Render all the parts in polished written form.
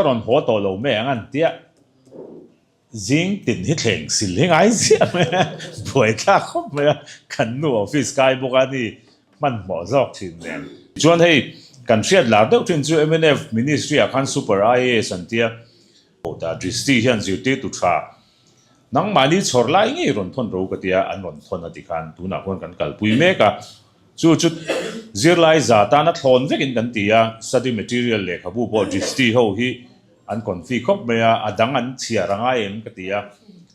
Ka rawn haw tawh lo mai ang an tia, zing tin hi thleng sil hi ngai ziah mai a, buaithlak khawp mai a, kan nu office kai bawk a ni hmanhmawh zawk thin nen. Chuan hei kan hriat lar deuh thin chu mnf ministry ah khan super IAS an tia, Bawta Drishti hian zirtirtu tha nangmahni chhawr lai ngei rawn thawn ro ka tia an rawn thawn a ti khan tunah khuan kan kalpui mek a. Chu chu zirlai za tana thlawn vekin kan ti a, study material lehkhabu pawh Drishti ho hi an confi khawp mai a, a dang an chhiar a ngai em ka ti a,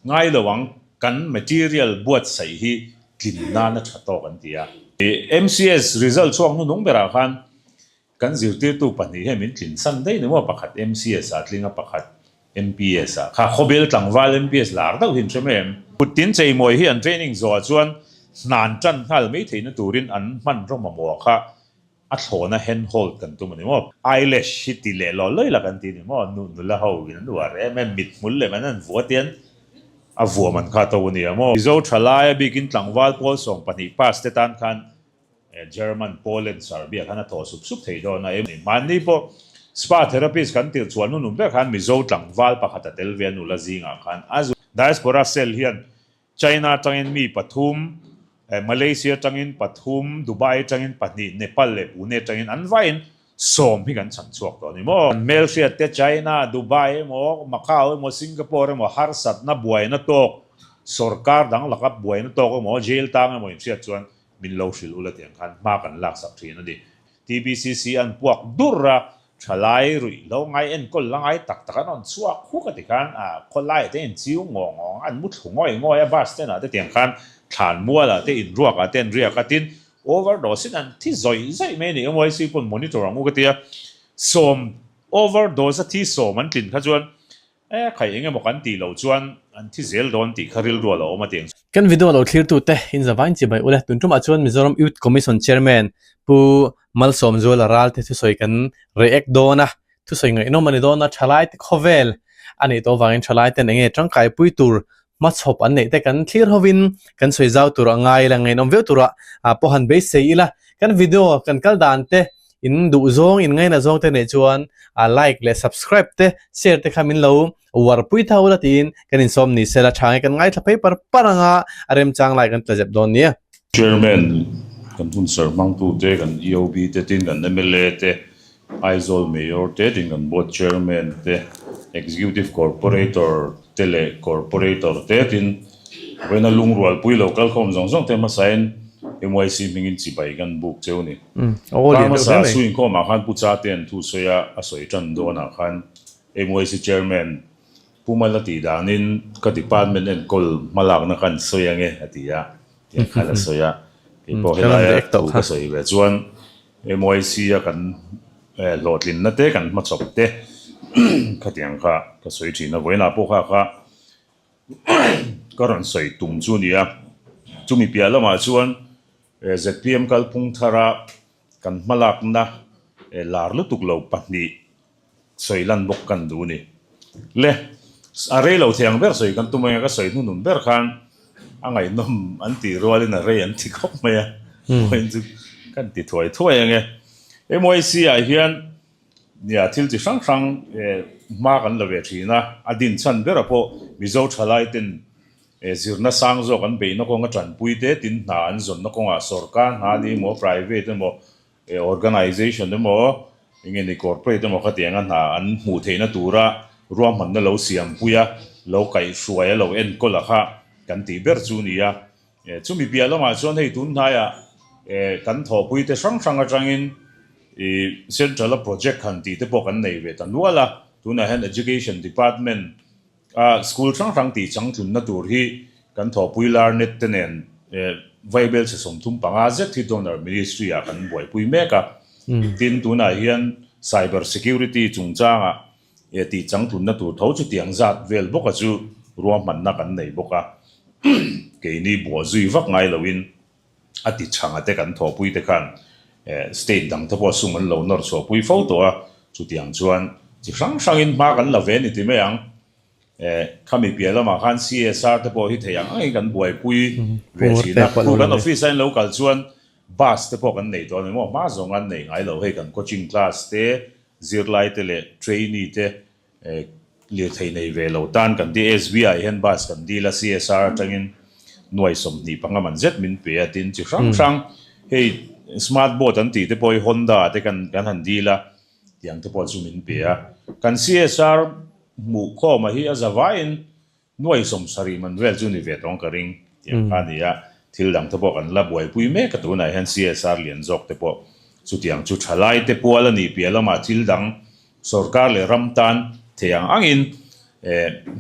ngai lo ang, kan material buatsaih hi tlin nana tha tawk an ti a. MCS result chhuak hnuhnung berah khan Kan zirtirtu pahnih hian min tlin san daih ni maw? Pakhat MCS ah tling a, pakhat MPS ah. Kha khawbel tlangval MPS lar deuh hi an hre mai em? Kut tin cheimawi hi an training zawhah chuan hnan tan nghal mai theihna turin an hmanraw mamawh kha a thlawna hand hold kan tum a ni maw? Eyelash hi ti leh law lawi la kan ti a ni maw? Nu nula ho in an uar em em, mithmul leh man an vua te an a vuah man kha to a ni a maw? Mizo thalai a bikin tlangval pawl 12 pass te tan khan German, Poland, Serbia khan a thaw sup sup thei dawn a. Mahni pawh spa therapist kan tirh chhuah hnunum ber khan Mizo tlangval pakhat a tel ve a nula zingah khan a zu. Diaspora cell hian China atangin mi pathum, Malaysia atangin pathum, Dubai atangin pahnih, Nepal leh Pune atangin an vaiin 10 hi kan chhan chhuak tawh a ni maw? Kan hmelhriat te China, Dubai emaw, Macau emaw, Singapore emaw harsatna buaina tawk, sorkar dang laka buaina tawk emaw, jail tang emaw inhriat chuan Min lo hrilh ula tiang khan hma kan laksak thin a ni. TBCC an puak dur a, thalai ruih lo ngai enkawl la ngai tak tak an rawn chhuak huk a ti khan a khawlaiah te in chiu ngawng ngawng a, an mu thlu ngawi ngawi a bus stand ah te tiang khan thlan mual ah te inruak ah te an riak a tin overdose in an thi zawih zawih mai a ni. MYC pawn monitor ang u ka ti a, 10 overdose a thi 10 an tlin kha chuan E khai eng emaw kan tih loh chuan an thi zel dawn tih kha rilru a lo awm a ti ang. Kan video lo thlirtute in zavain chibai ule tun tumah chuan Mizoram Youth Commission Chairman Pu Malsawmzuala Ralte thusawi kan react dawn a, thusawi ngaihnawm a ni dawn a, thalaite khawvel a nih tawh avangin thalaiten enge tangkaipui tur hmachhawp an neih te kan thlir hovin kan sawi zau tur a ngai ila ngaihnawm viau turah pawh han beisei ila kan video kan kal dan te in duh zawng in ngaina zawng te neih chuan like leh subscribe te share te kha min lo uar pui tho ula tiin kan insawm ni sela tha nge kan ngaithla phei par par anga a remchang lai kan tla zep dawn nia. Chairman kan hun ser hmangtu te kan EOB te tin kan mla te Aizawl Mayor te tin kan Board Chairman te, Executive Corporator te leh Corporator te tin vawiina lungrualpui lo kalkhawm zawng zawng te hmasain MYC hmingin chibai kan buk cheu ni. Kar hmasa chhuinkhawmah khan Pu Chate an thu sawi a, a sawi tan dawnah khan MYC Chairman Pu Mala tih danin ka department enkawl hmalakna kan sawi ange a ti a, tiang khan a sawi a, keipawh helaia thu ka sawi ve chuan MYC a kan hlawhtlinna te kan hmachhawp te khatiang kha ka sawi thin a, vawiinah pawh kha kha ka rawn sawi tum chu a ni a, chumi piah lamah chuan zpm kalphung thara kan hmalakna lar lutuk lo pahnih sawi lan bawk kan duh a ni. Le, a rei lo thei ang ber sawi kan tum a, ka sawi hnunun ber khan a ngaihnawm an tih rualin a rei an ti khawp mai a, vawiin chu kan ti thuai thuai ang e. MYC ah hian nia thil chi hrang hrang hma kan la ve thin a, a din chhan bera pawh Mizo thalai ten zirna sang zawk an beihna kawnga tanpui te tin hna an zawnna kawngah sorkar hna ni emaw private emaw Organization emaw eng nge ni corporate emaw khatianga hna an hmuh theihna tura ruahmanna lo siampui a, lo kaihhruai a, lo enkawl a kha kan tih ber chu a ni a. Chumi piah lamah chuan hei tun hnaiah kan thawhpui te hrang hrang atangin ih central a project han tih te pawh kan nei ve ta nual a, tunah hian education department A school hrang hrang tih changtlunna tur hi kan thawhpui lar net te nen vaibel chhe 35 zet hi donor ministry ah kan buaipui mek a. Tin, tunah hian cyber security chungchangah tih changtlunna tur tho chu tiang zat vel bawka chu ruahmanna kan nei bawk a. Keini buahzui vak ngai loin a ti chhanga te kan thawhpui te khan state dang te pawh sum an lo nawr chhuahpui fo tawh a, chutiang chuan chi hrang hrangin hma kan la ve a ni ti mai ang. Khami piah lamah khan CSR te pawh hi thei ang angin kan buaipui ve thin a, khu kan office a in lo kal chuan bus te pawh kan nei tawh a ni maw, hma zawng an nei ngai lo hei kan coaching class te, zirlai te leh trainee te. Lirthei nei ve lo tan kan ti SBI hian bus kan dil a, CSR atangin nuai 25 man zet min pe a, tin chi hrang hrang hei smart board an tih te pawh hi Honda te kan kan han dil a, tiang te pawh chu min pe a. Kan CSR hmuh khawma hi a za vaiin Nuai 70 man vel chu ni ve tawng ka ring tiang kha a ni a, thil dang te pawh kan la buaipui mek a, tunah hian CSR lian zawk te pawh chutiang chu thalai te pual a nih piah lamah thil dang sorkar leh ram tan thei ang angin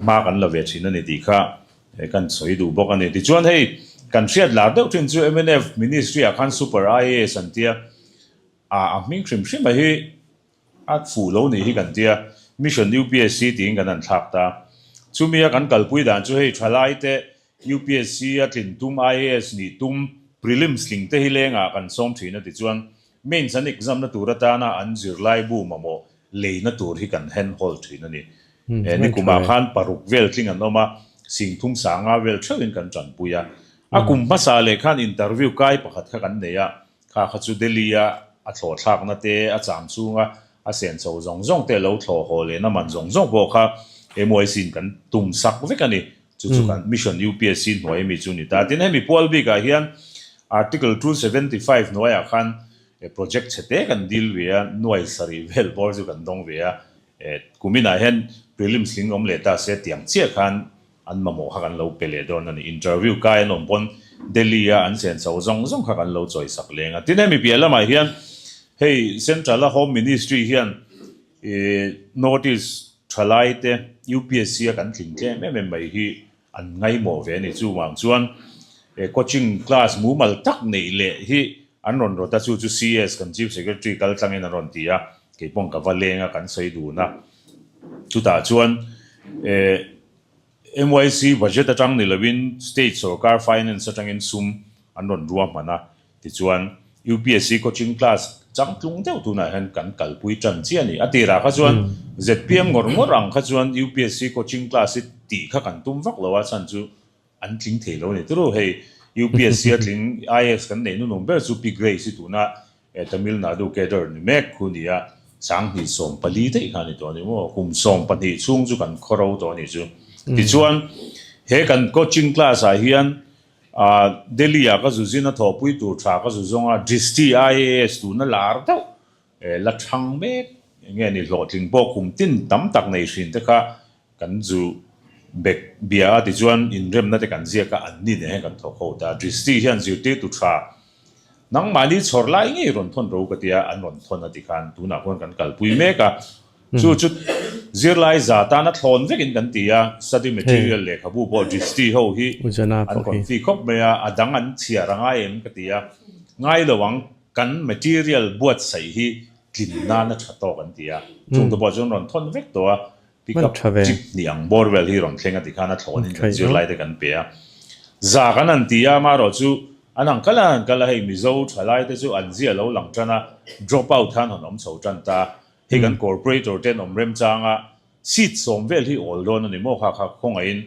hma kan la ve thin a ni tih kha kan sawi duh bawk a ni. Tichuan hei kan hriat lar deuh thin chu mnf Ministry ah khan Super IAS an tia, a hming hrim hrim a hi A fuh lo nih hi kan tia, Mission UPSC tiin kan han thlak ta. Chumi a kan kalpui dan chu hei thalai te UPSC a tlin tum, IAS nih tum, prelims tling te hi lengah kan sawm thin a ti chuan Mains an exam na tur atana an zirlaibu mamawh leina tur hi kan hand hold thin a ni. Nikumah khan paruk vel tling an awm a, singthum sanga vel theuhin kan tanpui a. A kum hmasa leh khan interview kai pakhat kha kan nei a, Kha kha chu Delhi-a a thlawh thlakna te, a cham chhunga a sen chho zawng zawng te, lo thlawh haw lehna man zawng zawng pawh kha MYC-in kan tum sak vek a ni. Chu chu kan Mission UPSC hnuai ami chu ni ta. Tin, hemi pual bikah hian Article 275 hnuaiah khan project chhe te kan deal ve a, nuai sarih vel bawr chu kan dawng ve a. Kuminah hian prelims tling awm leh ta se tiang chiah khan An mamawh kha kan lo pe leh dawn a ni. Interview kai an awm pawn Delhi a an chen chho zawng zawng kha kan lo chawi sak leng a. Tin hemi piah lamah hian hei Central a Home Ministry hian ih North East thalai te UPSC a kan tling tlem em em mai hi an ngaimawh ve a ni. Chuvang chuan coaching class mumal tak neih leh hi an rawn rawt a, chu chu CS kan Chief Secretary kal tlangin an rawn ti a, kei paw'n ka va leng a kan sawi dun a. Chutah chuan eh MYC budget atang ni lovin state sorkar finance atangin sum an rawn ruahman a, tichuan UPSC coaching class changtlung deuh tunah hian kan kalpui tan chiah a ni. A tirah kha chuan zpm ngawr ngawr ang kha chuan UPSC coaching class hi tih kha kan tum vak lo a, chhan chu an tling thei lo a ni. Turu hei UPSC a tling IAS kan neih nunung ber chu Pi Grace hi tuna Tamil Nadu cadre ni mek khu ni a, 2014 daih kha a ni tawh a ni maw? Kum 12 chhung chu kan khaw ro tawh a nih chu. Tichuan he kan coaching class ah hian Delhi ah ka zu zin a thawhpui tur tha ka zu zawng a, Drishti IAS tuna lar deuh la thang mek nge ni hlawhtling pawh kum tin tam tak nei hrin te kha kan zu bek bia a tichuan inremna te kan ziak a, an ni nen hian kan thawk ho ta. Drishti hian zirtirtu tha nangmahni chhawr lai ngei rawn thawn ro ka tia an rawn thawn a tikhan tunah khuan kan kalpui mek a, chu chu zirlai za tana thlawn vekin kan ti a, study material lehkhabu pawh Drishti ho hi an confi khawp mai a, a dang an chhiar a ngai em ka ti a, ngai lo ang. Kan material buatsaih hi tlin nan a tha tawk an ti a, chung te pawh chuan rawn thawn vek tawh a, pick up chip hnih ang bawr vel hi rawn thleng a ti khan a thlawnin kan zirlai te kan pe a. Za kan han ti a, amaherawh chu an han kal a, an han kal a, hei Mizo thalai te chu an zia lo lang tan a, drop out khan han awm chho tan ta, hei kan corporator te an awm remchang a, Seat sawm vel hi awl dawn a ni maw kha kha khawngaihin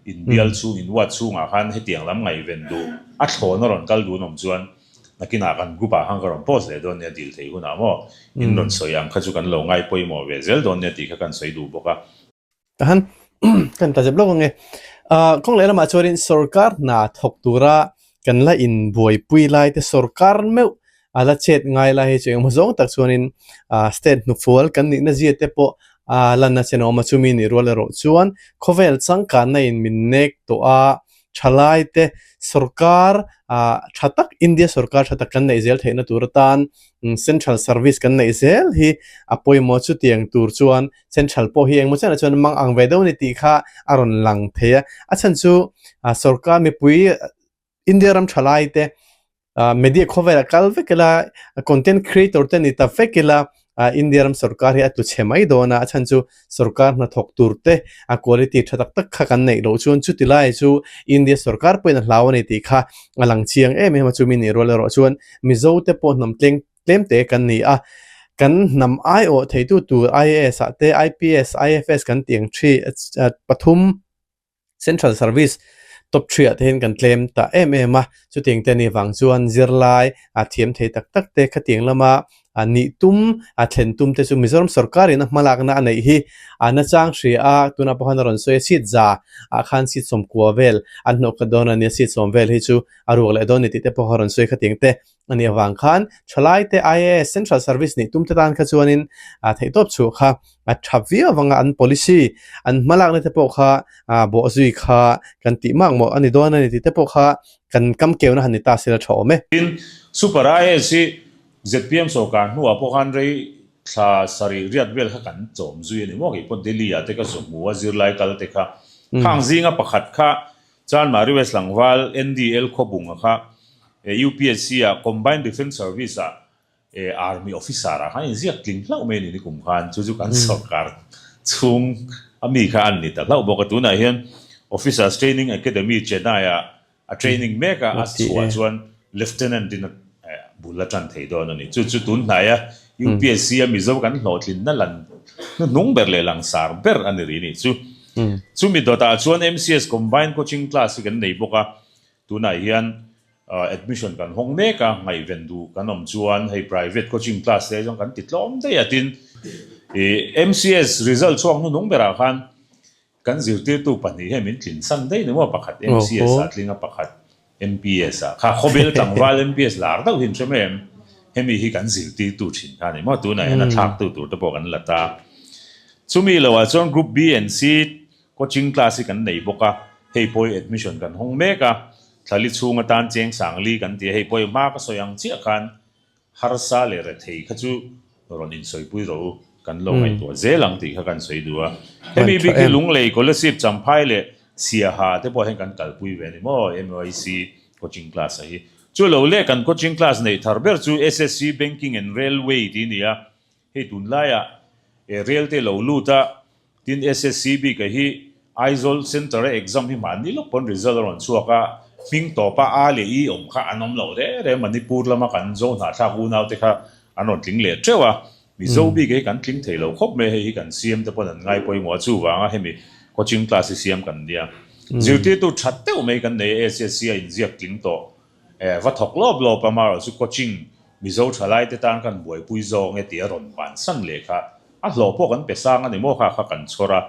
in bial chhung in ward chhungah khan hetiang lam ngaihven duh a thlawn a rawn kal dun awm chuan nakinah kan group ah khan ka rawn post leh dawn nia dil thei hunah maw in rawn sawi ang kha chu kan lo ngai pawimawh ve zel dawn nia tih kha kan sawi duh bawk a. Tahan kan ta zep lawk ange. Kawng leh lamah chuanin sorkar hna thawk tura kan la inbuaipui lai te sorkar meuh a la chet ngai lai hi chu engemaw zawng tak chuanin ah state hnufual kan nihna zia te pawh a lanna chen a awm a chumi nih rual erawh chuan khawvel changkanna in min nek tawh a thalai te sorkar ah tha tak India sorkar tha tak kan neih zel theihna tur atan central service kan neih zel hi a pawimawh chutiang tur chuan central pawh hi engemaw chianah chuan mang ang ve deuh a ni tih kha a rawn lang thei a a chhan chu ah sorkar mipui India ram thalai te media khawvel a kal vek ila content creator te ni ta vek ila India ram sorkar hi a tlu chhe mai dawn a a chhan chu sorkar hnathawk tur te a quality tha tak tak kha kan neih loh chuan chuti lai chu India sorkar pawhin a hlau a ni tih kha a lang chiang em em a chumi nih rual erawh chuan Mizo te pawh hnam tleng tlem te kan ni a kan hnam aiawh theitu tur IAS ah te IPS IFS kan tih ang thi pathum Central Service top three ah te hian kan tlem ta em em a, chutiang te anih vang chuan zirlai a thiam thei tak tak te khatiang lama. A nih tum, a thlen tum te chu Mizoram sorkarin a hmalakna a neih hi a nachang hria a, tunah pawh khan a rawn sawi a, seat za ah khan seat sawmkua vel an hnawh khat dawn a nia, seat sawm vel hi chu a ruak leh dawn a ni tih te pawh kha a rawn sawi khatiang te a nih avang khan thalai te IAS Central Service nih tum te tan kha chuanin a theihtawp chhuah kha a tha viau avanga an policy an hmalakna te pawh kha bawh zui kha kan tih mak mawh a ni dawn a ni tih te pawh kha kan kam keuna han ni ta sela tha awm e. Tin, Super IAS hi ZPM sawrkar hnuah pawh khan rei thla sarih riat vel kha kan chawm zui a ni maw? Kei pawh Delhi ah te ka zu hmu a, zirlai kal te kha. Khang zinga pakhat kha Chanmari West Tlangval NDL Khawbunga kha UPSC ah Combined Defence Service ah Army Officer ah khan inziak tling hlauh mai a ni nikum khan. Chu chu kan sawrkar chhung a mi kha an ni ta hlauh bawk a. Tunah hian Officers Training Academy Chennai ah A training mek a, a chhuah chuan Lieutenant in a bul a tan thei dawn a ni. Chu chu tun hnaia UPSC a Mizo kan hlawhtlinna lan hnuhnung ber leh langsar ber a ni rih nih chu. Chumi dawtah chuan MCS Combined Coaching Class hi kan nei bawk a, tunah hian admission kan hawng mek a, ngaihven duh kan awm chuan hei private coaching class te zawng kan ti tlawm daih a, tin MCS result chhuak hnuhnung berah khan Kan zirtirtu pahnih hian min tlin san daih ni maw? Pakhat MCS ah tling a, pakhat MPS ah. Kha khawvel tlangval MPS lar deuh hi an hre mai em? Hemi hi kan zirtirtu thin kha a ni maw? Tunah hian a thlaktu tur te pawh kan la ta. Chumi loah chuan Group B and C coaching class hi kan nei bawk a, hei pawh hi admission kan hawng mek a, thlali chhung atan cheng sangli kan ti a, hei pawh hi hma ka sawi ang chiah khan Harsa leh rethei kha chu rawn insawipui rawh u, kan lo ngaihtuah zel ang tih kha kan sawi duh a. Hemi bik hi Lunglei, Kolasib, Champhai leh Siaha te pawh hian kan kalpui ve a ni maw MYC coaching class a hi. Chu lo leh kan coaching class neih thar ber chu SSC Banking and Railway tih a ni a, hei tunlaiah rail te lo lut a, Tin, SSC bik-a hi Aizawl Centre-a exam hi mahni lawk pawn result a rawn chhuak a, hming tawpa A leh I awm kha an awm lo reng reng. Manipur lama kan Zo hnahthlak unaute kha an rawn tling leh teuh a, Mizo bik-a hi kan tling thei lo khawp mai, hei hi kan CM te pawn an ngai pawimawh a, chuvanga hemi coaching class hi siam kan nia. Zirtirtu tha deuh mai kan nei a, SSC a inziak tling tawh. Va thawk lawp lawp a, amaherawhchu coaching Mizo thalaite tan kan buaipui zawng e tih a rawn bansan leh kha. A hlawh pawh kan pe sang a ni maw kha kha kan chhawr a.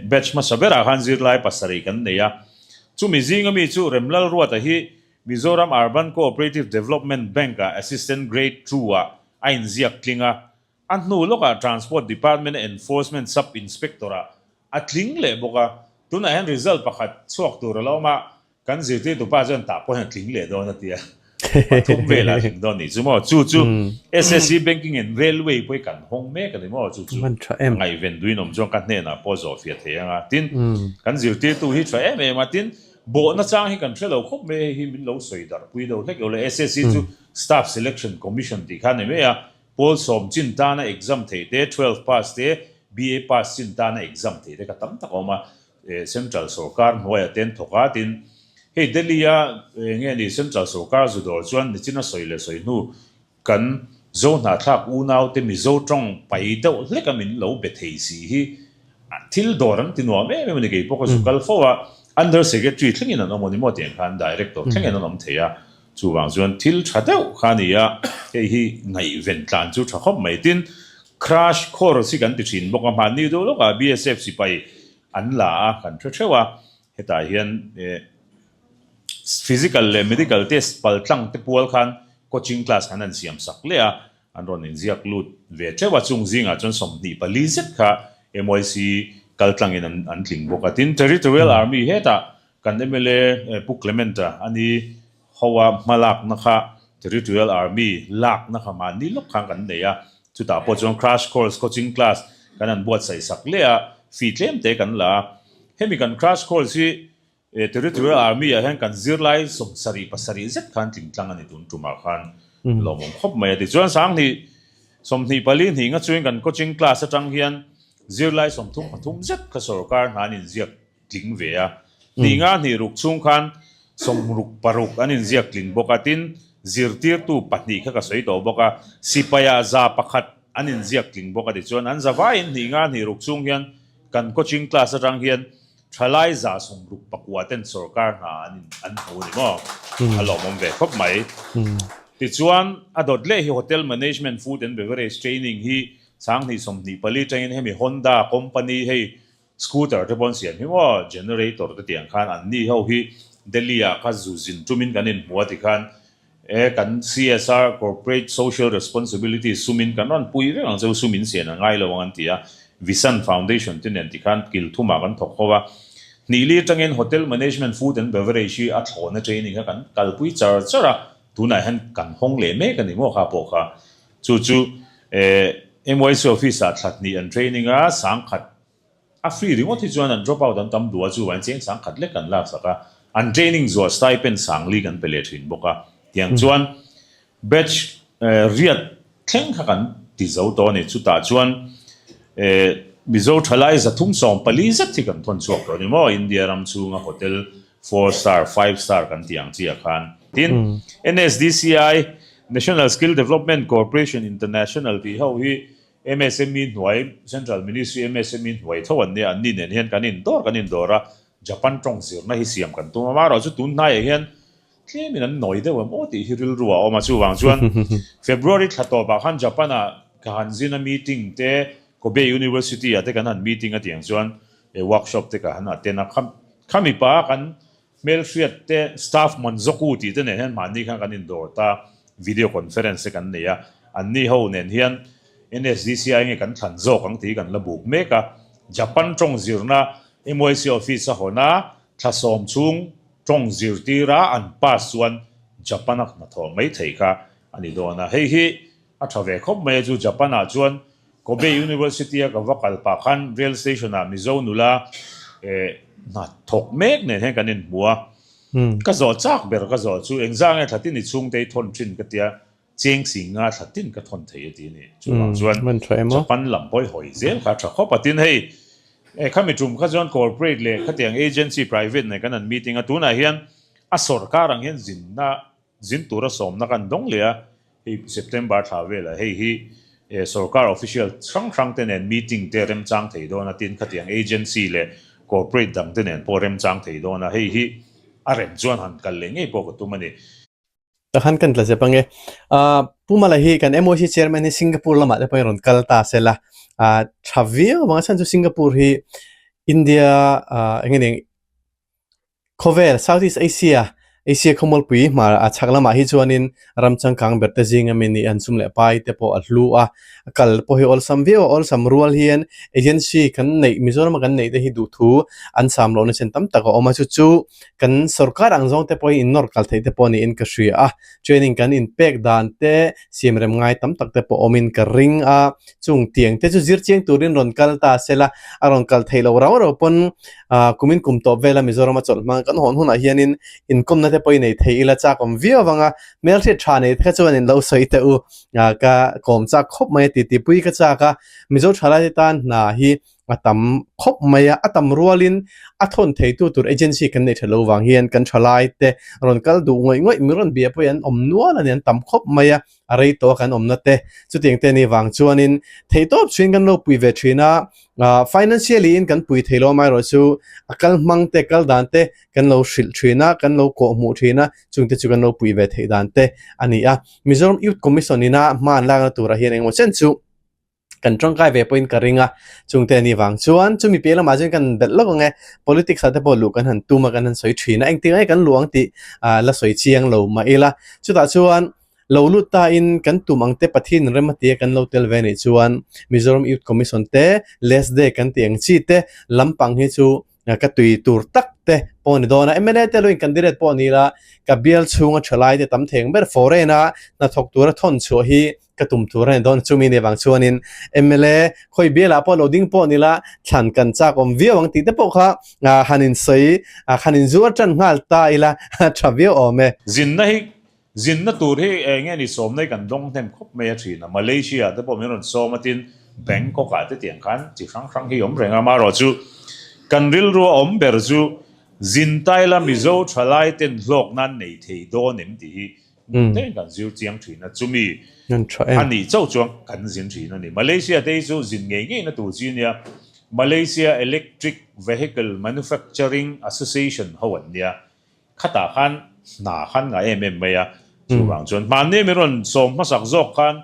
Batch hmasa berah khan zirlai pasarih kan nei a. Chumi zinga mi chu Remlal Ruata hi Mizoram Urban Cooperative Development Bank-ah Assistant Grade Two-ah a inziak tling a. A hnu lawkah Transport Department-a Enforcement Sub Inspector-ah a tling leh bawk a. Tunah hian result pakhat chhuak tur a la awm a, Kan zirtirtu pa chuan tah pawh hian tling leh dawn a ti a, pathum velah tling dawn nih chu maw? Chu chu SSC Banking and Railway pawh hi kan hawng mek a ni maw? Chu chu a ngaihven duin awm chuan ka hnenah pawh zawh fiah thei ang a. Tin, kan zirtirtu hi tha em em a, tin, bawhna chang hi kan hre lo khawp mai, hei hi min lo sawi darh pui deuh hlek lo le. SSC chu Staff Selection Commission tih kha a ni mai a, pawl sawm chin tana exam theih te, twelve pass te, BA pass chin tana exam theih te kha tam tak a awm a. Central sorkar hnuaiah te an thawk a, tin, hei Delhi-a nge ni Central sorkar zu dawr chuan nichina sawi leh sawi hnu kan Zo hnahthlak unaute Mizo tawng pai deuh hleka min lo be thei si hi thil dawr an ti nuam em em a ni, kei pawh ka zu kal fo a, Under Secretary thlengin an awm a ni maw tiang khan Director thlengin an awm thei a, chuvang chuan thil tha deuh kha a ni a, hei hi ngaihven tlan chu tha khawp mai, tin, Crash course hi kan ti thin bawk a, hmanni deuh lawkah BSF sipai an la a, kan hre theuh a, hetah hian physical leh medical test pal tlang te pual khan coaching class khan an siam sak leh a, an rawn inziak lut ve theuh a, chung zingah chuan 24 zet kha MYC kal tlangin an tling bawk a, tin Territorial Army hetah kan mla Pu Clement-a a ni. Hoa hmalakna kha Territorial Army lakna kha mahni lawk khan kan nei a, chutah pawh chuan crash course coaching class kan han buatsaih sak leh a, fee tlem te kan la a. Hemi kan crash course hi Territorial Army ah hian kan zirlai 70 pasarih zet khan tling tlang a ni tun tumah khan lawmawm khawp mai a. Tichuan 20 24 hnih nga chuin kan coaching class atang hian zirlai 33 zet kha sorkar hna an inziak tling ve a. Hnih nga hnih ruk chhung khan 66 an inziak tling bawk a, tin, zirtirtu pahnih kha ka sawi tawh bawk a, sipaia 100 an inziak tling bawk a tichuan an zavaiin hnih nga hnih ruk chhung hian kan coaching class atang hian thalai 69 ten sorkar hna an in an hmu a ni maw? A lawmawm ve khawp mai. Tichuan, a dawt leh hi Hotel Management Food and Beverage Training hi 2024 tangin hemi Honda company hei scooter te pawh an siam hi maw generator te tiang khan an ni ho hi Delhi ah kha zu zin tumin kan inhmu a tikhan e kan CSR Corporate Social Responsibility sumin kan rawn pui vek ang che u sum in sian a ngai lo ang an ti a Visan Foundation te nen tikhan kil thumah kan thawk ho a Hnihli atangin Hotel Management Food and Beverage hi a thlawhna training kha kan kalpui char char a tunah hian kan hawng leh mek a ni maw kha pawh kha chu chu MYC office ah thla hnih an training a sangkhat A free ringawt hi chuan an drop out an tam duh a, chuvangin cheng sangkhat lek kan laksak a, an training zuah stipend sangli kan pe leh thin bawk a. Tiang chuan batch riat thleng kha kan ti zo tawh a ni. Chutah chuan Mizo thalai 340 zet hi kan thawn chhuak tawh a ni maw? India ram chhunga hotel four star, five star kan tih ang chiah khan. Tin, NSDCI, National Skill Development Corporation International tih ho hi MSME hnuai, Central Ministry MSME hnuai tho an nia, anni nen hian kan indawr kan indawr a, Japan tawng zirna hi siam kan tum a, amaherawhchu tun hnaiah hian tlemin an nawi deuh em aw tih hi rilru a awm a, chuvang chuan February thla tawpah khan Japan-ah ka han zin a meeting te, Kobe University-ah te kan han meeting a tiang chuan workshop te ka han attend a, khami pa kan Hmelhriat te, staff Manzoku tih te nen hian mahni khan kan indawr ta, video conference te kan nei a, anni ho nen hian NSDCI nge kan thlan zawk ang tih hi kan la buk mek a. Japan tawng zirna MYC office a hawn a, thla sawm chhung tawng zirtira an pass chuan Japan a hnathawh mai thei kha a ni dawn a. Hei hi A tha ve khawp mai a chu Japan ah chuan Kobe University a ka va kal pah khan rail station ah Mizo nula eh hna thawk mek nen hian kan inhmu a. Ka zawh chak ber ka zawh chu engzah nge thla tin i chhungte i thawn thin ka tia cheng si nga thla tin ka thawn thei a ti a ni. Chuvang chuan Japan lam pawh i hawi zel kha a tha khawp a tin hei eh khami tum kha chuan corporate leh khatiang agency private nen kan han meeting a tunah hian a sawrkar ang hian zinna Zin tura sawmna kan dawng leh a, hei September thla velah hei hi sorkar official hrang hrang te nen meeting te remchang thei dawn a, tin khatiang agency leh corporate dang te nen pawh remchang thei dawn a, hei hi a rem chuan han kal leh ngei pawh ka tum a ni. Ka han kan tla zep ange. Pu Mala hi kan MOC chairman hi Singapore lamah te pawhin rawn kal ta sela, tha viau vang a chhan chu Singapore hi India eng nge ni Khawvel, Southeast Asia, Asia khawmualpui hmar a chhak lamah hi chuanin ram changkang ber te zinga mi nih an sum leh pai te pawh a hlu a, a kal pawh hi awlsam viau a, awlsam rual hian agency kan neih Mizorama kan neih te hi duhthu an sam lohna chen tam tak a awm a, chu chu kan sorkar ang zawng te pawh hi innawr kal theih te pawh niin ka hria a, training kan inpek dan te siamrem ngai tam tak te pawh awmin ka ring a, chung tiang te chu zir chiang turin rawn kal ta sela a rawn kal theih loh rau rau pawn Ah, kumin kum tawp vela Mizoram a chawlh hmang kan hawn hunah hianin inkawmna te pawh i nei thei ila chak awm viau avanga hmelhriat tha nei te kha chuan in lo sawi teh u. Ah, ka kawm chak khawp mai a ti tipui ka chak a, Mizo thalaite tan hna hi a tam khawp mai a, a tam rualin a thawn theitu tur agency kan nei tha lo vang hian kan thalaite rawn kal duh ngawih ngawih mi rawn bia pawhin an awm nual a ni, an tam khawp mai a. a rei tawh a kan awmna te chutiang te anih vang chuanin theihtawp chhuin kan lo pui ve thin a ah financially in kan pui thei lo amaherawh chu a kal hmang te kal dan te kan lo hrilh thin a kan lo kawh hmuh thin a chungte chu kan lo pui ve theih dan te a ni a Mizoram Youth Commission ina hma an lakna turah hian engemaw chen chu kan tangkai ve pawhin ka ring a, chungte a nih vang chuan chumi piah lamah chuan kan belh lawk ang e, politics ah te pawh luh kan han tum a kan han sawi thin a, engtin nge kan luh ang tih ah la sawi chiang lo mah ila, chutah chuan lo lut ta in kan tum ang te Pathian in rem a tia kan lo tel ve anih chuan Mizoram Youth Commission te last day kan tih ang chi te lampang hi chu ka tui tur tak te pawh a ni dawn a, mla te lo in candidate pawh a ni la, ka bial chhunga thalai te tam thei ang ber foreign a hnathawk tura thawn chhuah hi ka tum tur a ni dawn chumi nih vang chuanin mla khawi bialah pawh lo ding pawh ni la thlan kan chak awm viau ang tih te pawh kha han in sawi han in zuar tan nghal ta ila tha viau awm e. Zinna hi Zinna tur hi eng nge ni sawmna hi kan dawng hnem khawp mai a thin a, Malaysia ah te pawh min rawn sawm a tin Bangkok ah te tiang khan chi hrang hrang hi awm reng a, amaherawh chu kan rilru a awm ber chu zin taila Mizo thalai ten hlawk nan nei thei dawn em tih hi ngun kan zir chiang thin a, chumi a nih chauh chuan kan zin thin a ni. Malaysia te hi chu zin ngei ngei na tur chi nia, Malaysia Electric Vehicle Manufacturing Association ho an nia, Khatah khan hna khan ngah em em mai a, Chuvang chuan hmanni mi rawn sawm hmasak zawk khan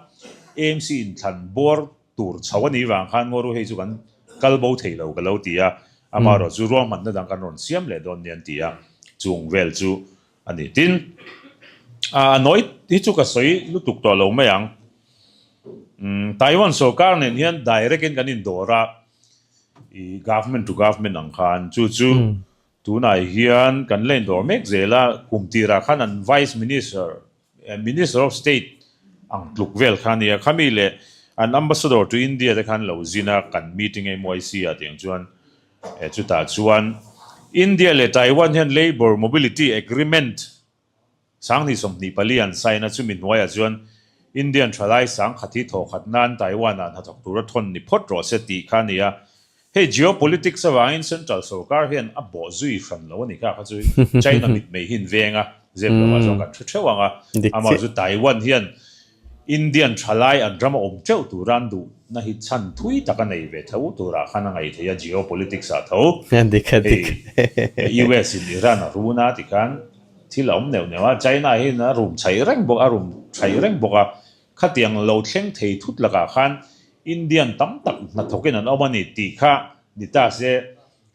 AMC inthlan bawr tur chho a nih vang khan ngaw ru hei chu kan kal bo thei lo ka lo ti a, amaherawh chu ruahmanna dang kan rawn siam leh dawn nia an ti a, chung vel chu a ni. Tin, a nawi hi chu ka sawi lutuk tawh lo mai ang. Taiwan sorkar nen hian direct in kan indawr a, i government to government ang khan chu chu Tunah hian kan la indawr mek zel a, kum tirah khan an Vice Minister, Minister of State ang tluk vel kha a nia, khami leh an Ambassador to India te khan lo zin a, kan meeting MYC ah tiang chuan chutah chuan India leh Taiwan hian Labour Mobility Agreement Sanghnih 24 an sign a, chumi hnuaiah chuan Indian thalai sangkhat hi thawkhat nan Taiwan-ah hnathawk tura thawn ni phawt rawh se tih kha a ni a. Hei geopolitics avangin central sorkar hian a bawh zui hran lo a ni kha, kha chu China mitmei hi an veng a, zep lovah chuan kan hre theuh ang a. Amah chu Taiwan hian Indian thalai an rama awm teuh tura an duhna hi chhan thui tak a nei ve tho turah khan a ngaih theih a, geopolitics ah tho. Hei US in Iran a run a tikhan Thil a awm neuh neuh a, China hian a rum chhaih reng bawk, a rum chhaih reng bawk a, khatiang lo thleng thei thut lakah khan Indian tam tak hnathawkin an awm a ni tih kha ni ta se,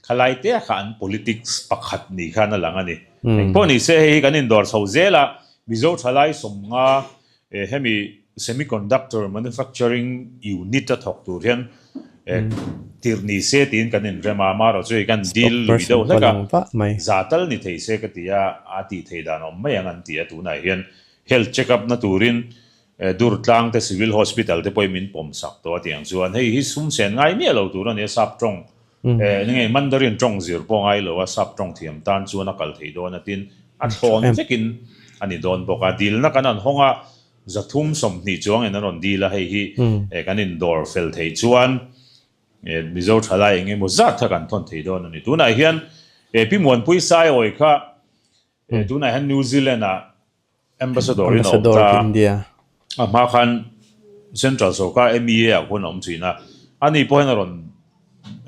khalai te kha an politics pakhat ni khan a lang a ni. Engpawh ni se hei hi kan indawr chho zel a, Mizo thalai sawmnga Hemi semiconductor manufacturing unit a thawk tur hian tirh ni se tiin kan inrem a, amaherawh chu hei kan deal lui deuh hlek a, za tal ni thei se ka ti a, a tih theih dan awm mai ang an ti a, tunah hian health check up na turin Durtlang te civil hospital te pawhin min pawm sak tawh a tih ang chuan hei hi sum sen ngai miah lo tur a ni a, sap tawng enge Mandarin tawng zir pawh ngai lo a, sap tawng thiam tan chuan a kal thei dawn a tin a thlawn vekin a ni dawn bawk a. Dilna kan han hawng a, 320 chuangin an rawn dil a, hei hi kan indawr fel thei chuan Mizo thalai eng emaw zat kha kan thawn thei dawn a ni. Tunah hian Pi Muanpui Saiawi kha tunah hian New Zealand-ah Ambassador in a awm ta a hma khan Central sorkar MEA ah khuan a awm thin a, ani pawh hian a rawn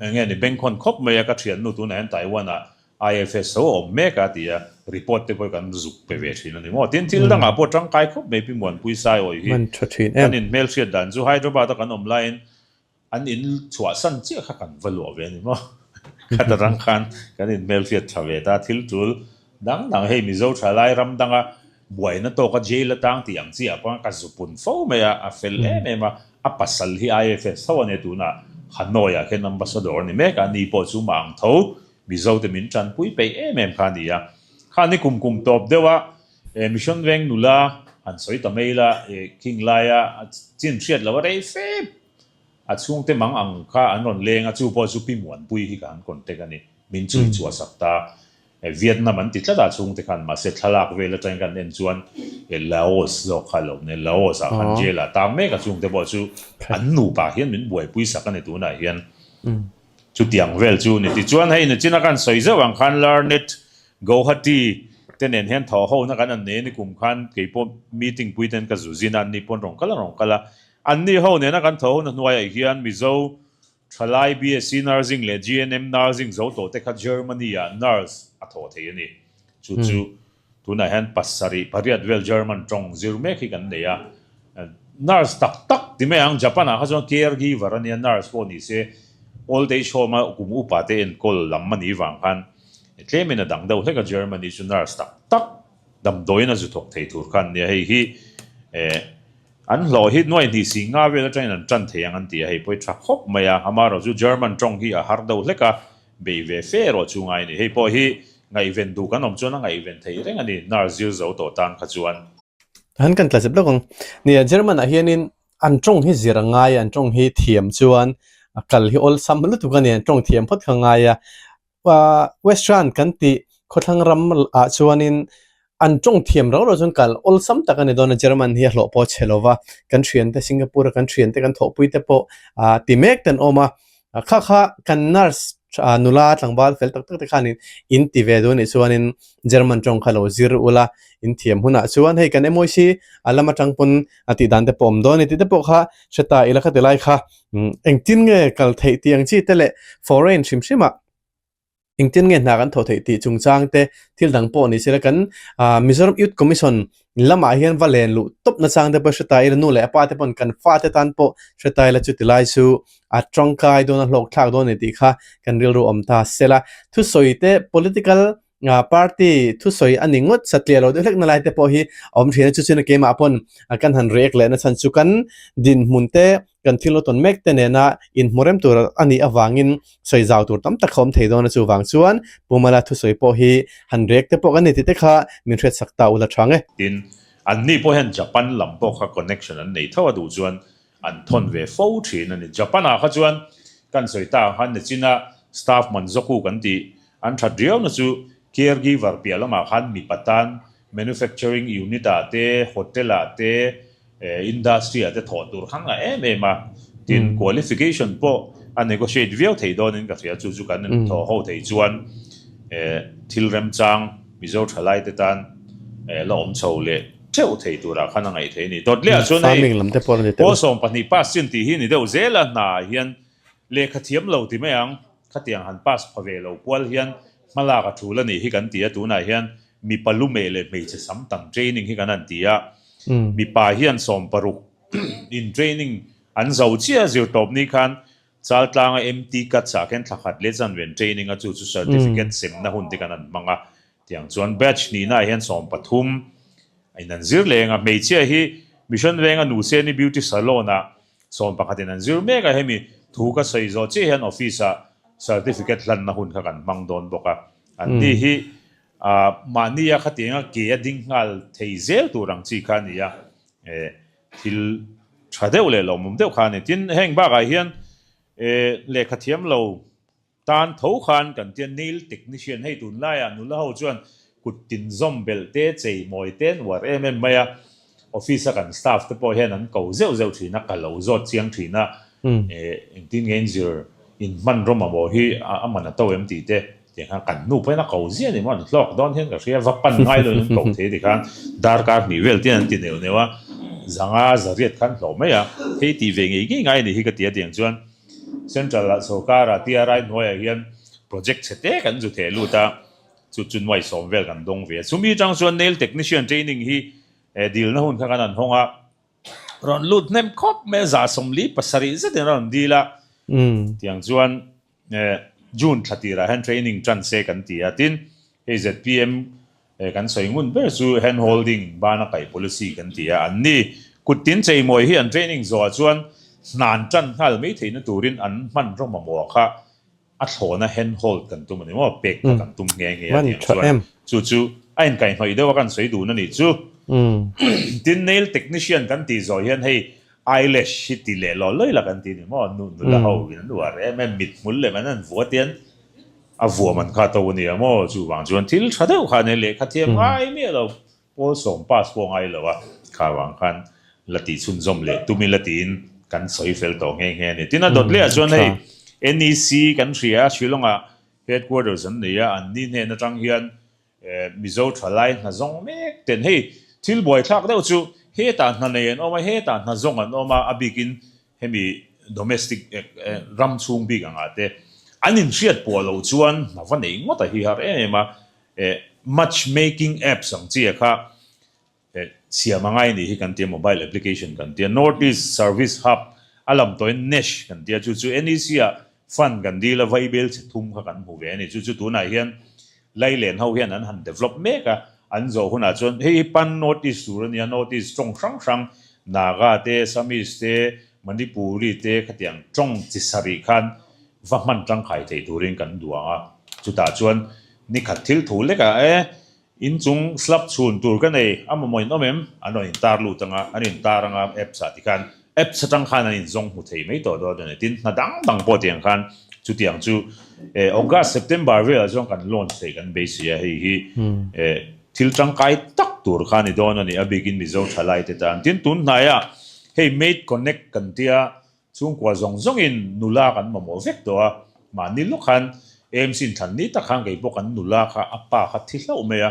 eng nge ni bengkhawn khawp mai a, ka thiannu tunah hian Taiwan ah IFS ho a awm mek a ti a, report te pawh hi kan zuk pe ve thin a ni maw. Tin thil dangah pawh tangkai khawp mai Pi Muanpui Saiawi hi kan inhmelhriat dan chu Hyderabad a kan awm laiin An in chhuahsan chiah kha kan va luah ve a ni maw? Khat atang khan kan in hmelhriat tha ve ta, thil tul dang dang hei Mizo tha lai ram danga buaina tawka jail atang tih ang chiah pawh ka zu pun fo mai a, a fel em em a, a pasal hi IFS tho a nia tunah Hanoi ah khian ambassador a ni mek a, ni pawh chu mah ang tho Mizo te min tanpui peih em em kha a ni a, kha ni kum kum tawp deuh a Mission Veng nula han sawi ta mai ila khing laia chin hriat lo a rei fep. A chhungte mang ang kha an rawn leng a, chu pawh chu Pi Muanpui hi ka han contact a ni. Min chhui chhuah sak ta. Vietnam an ti tlat a chhungte khan, mahse thlalak vel atangin kan en chuan Laos zawk kha a lo ni. Laos ah khan jail ah tang mek a chhungte pawh chu an nupa hian min buaipui sak a ni tunah hian. Chutiang vel chu ni. Tichuan hei nichina kan sawi zeuh ang khan Larnet Guwahati te nen hian thaw hona kan an nei a ni kum khan keipawh meeting pui ten ka zu zin a, an ni pawn rawn kal a rawn kal a. Anni ho nena kan thaw hona hnuaiah hian Mizo thalai BSc Nursing leh GNM Nursing zo tawh te kha Germany ah nurse a thawh thei a ni. Chu chu tunah hian pasarih pariat vel German tawng zir mek hi kan nei a. Nurse tak tak ti mai ang Japan ah kha chuan care giver a nia nurse pawh ni se old age home a kum upa te enkawl lam a nih vang khan tlemin a dang deuh hlek a Germany chu nurse tak tak damdawiin a zu thawk thei tur kha an nia hei hi eh An hlawh hi nuai hnih si nga vel atangin an tan thei ang an ti a, hei pawh hi tha khawp mai a, amaherawh chu German tawng hi a har deuh hlek a, bei ve fe erawh chu ngai a ni. Hei pawh hi ngaihven duh kan awm chuan a ngaihven thei reng a ni, nurse zir zo tawh tan kha chuan. Han kan tla zep lawk ang. Nia, German ah hianin an tawng hi zir a ngai a, an tawng hi thiam chuan kal hi awlsam lutuk a ni, an tawng thiam phawt kha a ngai a. Western kan tih khawthlang ram ah chuanin an tawng thiam rau rau chuan kal awlsam tak a ni dawn a German hi a hlawh pawh a chhe lova kan thiante Singapore a kan thiante kan thawhpui te pawh ah ti mek te an awm a kha kha kan nurse nula tlangval fel tak tak te khanin in ti ve duh a nih chuanin German tawng kha lo zir ula in thiam hunah chuan hei kan MOC a lam atang pawn a tih dan te pawh a awm dawn a ni tih te pawh kha hre ta ila kha ti lai kha. Engtin nge kal theih tih ang chi te leh foreign hrim hrim ah. Engtin nge hna kan thawh theih tih chungchang te thil dang pawh ni sela kan Mizoram Youth Commission lamah hian va len luh tawp nachang te pawh hre ta ila nu leh a pa te pawn kan fate tan pawh hre ta ila chuti lai chu a tangkai dawn a hlawk thlak dawn a ni tih kha kan rilru awm ta sela. Thusawi te political party thusawi a ni ngawt satliah lo deuh hlek na lai te pawh hi a awm thin a chu chuan keimah pawn kan han react leh nachhan chu kan dinhmun te kan thil lo tawn mek te nena inhmu rem tur a nih avangin sawi zau tur tam tak a awm thei dawn a chuvang chuan Pu Mala thusawi pawh hi han rek te pawh kan ni tih te kha min hriat sak ta ula tha nge. Tin, anni pawh hian Japan lam pawh kha connection an nei tho a duh chuan an thawn ve fo thin a ni. Japan ah kha chuan kan sawi ta ang khan Nechina staff Manzoku kan tih an that riau na chu caregiver piah lamah khan mipa tan Manufacturing unit ah te, hotel ah te, industry ah te thawh tur kha ngah em em a. Tin, qualification pawh a negotiate viau thei dawnin ka hria, chu chu kan thawh ho thei chuan thil remchang Mizo thalai te tan la awm chho leh theuh thei turah khan a ngaih thei a ni. Dawt leh ah chuan hei pawl 12 pass chin tih hi ni deuh zel a, hna ah hian Lehkha thiam lo ti mai ang, khatiang han pass pha ve lo pual hian hmalak a thul a nih hi kan ti a, tunah hian mipa lumeh leh hmeichhe sam tam training hi kan han ti a, mipa hian 16 in training an zo chiah a zirtawp ni khan Chaltlanga MT Cuts ah khen thla khat leh chanven training a chu chu certificate semna hun te kan han hmang a, tiang chuan batch hnihnaah hian 13 in an zir leng a, hmeichhia hi Mission Venga Nuseni Beauty Salon ah 11 in an zir mek a, hemi thu ka sawi zawh chiah hian office ah certificate hlanna hun kha kan hmang dawn bawk a, an ni hi mahni a khatianga ke a ding nghal thei zel tur ang chi kha a ni a, thil tha deuh leh lawmawm deuh kha a ni. Tin, heng bakah hian lehkha thiam lo Tan tho khan kan tia nail technician hei tunlaiah nula ho chuan kut tin zawm belh te chei mawi te an uar em em mai a, office a kan staff te pawh hian an ko zeuh zeuh thin a, ka lo zawt chiang thin a, engtin nge in zir in hmanraw mamawh hi a man a to em tih te tiang khan kan nu pawhin a ko ziah ni maw an hlawk dawn hian ka hria, va pan ngai loin an ko thei tikhan darkar hnih vel te an ti neuh neuh a, zanga zariat khan hlawh mai a, hei tih ve ngei ngei ngai a nih hi ka ti a tiang chuan. Central ah sorkar ah TRI hnuaiah hian project chhe te kan zu theh lut a, chu chu nuai sawm vel kan dawng ve a. Chumi atang chuan nail technician training hi dilna hun kha kan han hawng a, rawn lut hnem khawp mai a, 77 zetin a rawn dil a, tiang chuan June thla tirah hian training tan se kan ti a, tin hei zpm Kan sawi ngun ber chu hand holding bana kaih policy kan ti a, an ni kut tin cheimawi hi an training zawhah chuan hnan tan nghal mai theihna turin an hmanraw mamawh kha a thlawna hand hold kan tum a ni maw, pek kha kan tum nghe nghe a tiang chuan chu chu a inkaihhnawih deuh a kan sawi dun a nih chu. Tin nail technician kan tih zawh hian hei eyelash hi ti leh law lawi la kan ti a ni maw, nula ho in an uar em em, mithmul lem an han vuat hian A vuam an kha to a nia maw? Chuvang chuan thil tha deuh kha nia lehkha thiam ngai miah lo, pawl sawm pass pawh ngai lo a, kha vang khan la tih chhunzawm leh tum ila tiin kan sawi fel tawh nghe nghe a ni. Tin a dawt leh ah chuan hei NEC kan hria a, Shillong ah headquarters an nei a, anni hnen atang hian Mizo thalai hna zawng mek ten hei thil buaithlak deuh chu hetah hna nei an awm a, hetah hna zawng an awm a, a bikin hemi domestic ram chhung bik angah te an inhriat pawh loh chuan hna va nei ngawt a hi har em em a, match making apps ang chi a kha Siam a ngai nih hi kan tia, mobile application kan tia, North East Service Hub a lam tawhin NESH kan tia, chu chu NEC ah fund kan dil a, vaibel chhe thum kha kan hmu ve a ni. Chu chu tunah hian Lailen ho hian an han develop mek a, an zawh hunah chuan hei hi pan North East tur a nia, North East tawng hrang hrang Naga te, Assamese te, Manipuri te khatiang tawng chi sarih khan va hman tangkai thei turin kan duang a, chutah chuan nikhat thil thu lekah e In chung slab chhun tur ka nei, a mamawh in awm em? An rawn intar lut anga, an intar anga apps ah tikhan apps atang khan an inzawng hmu thei mai tawh dawn a ni. Tin, hna dang dang pawh tiang khan chutiang chu August, September velah chuan kan launch theih kan beisei a, hei hi thil tangkai tak tur kha a ni dawn a ni, a bikin Mizo thalai te tan. Tin, tun hnaiah hei Made Connect kan tia Chhungkua zawng zawngin nula kan mamawh vek tawh a, mahni lawk khan AMC in thlan ni tak khan kei pawh kan nula kha a pa kha thi hlauh mai a,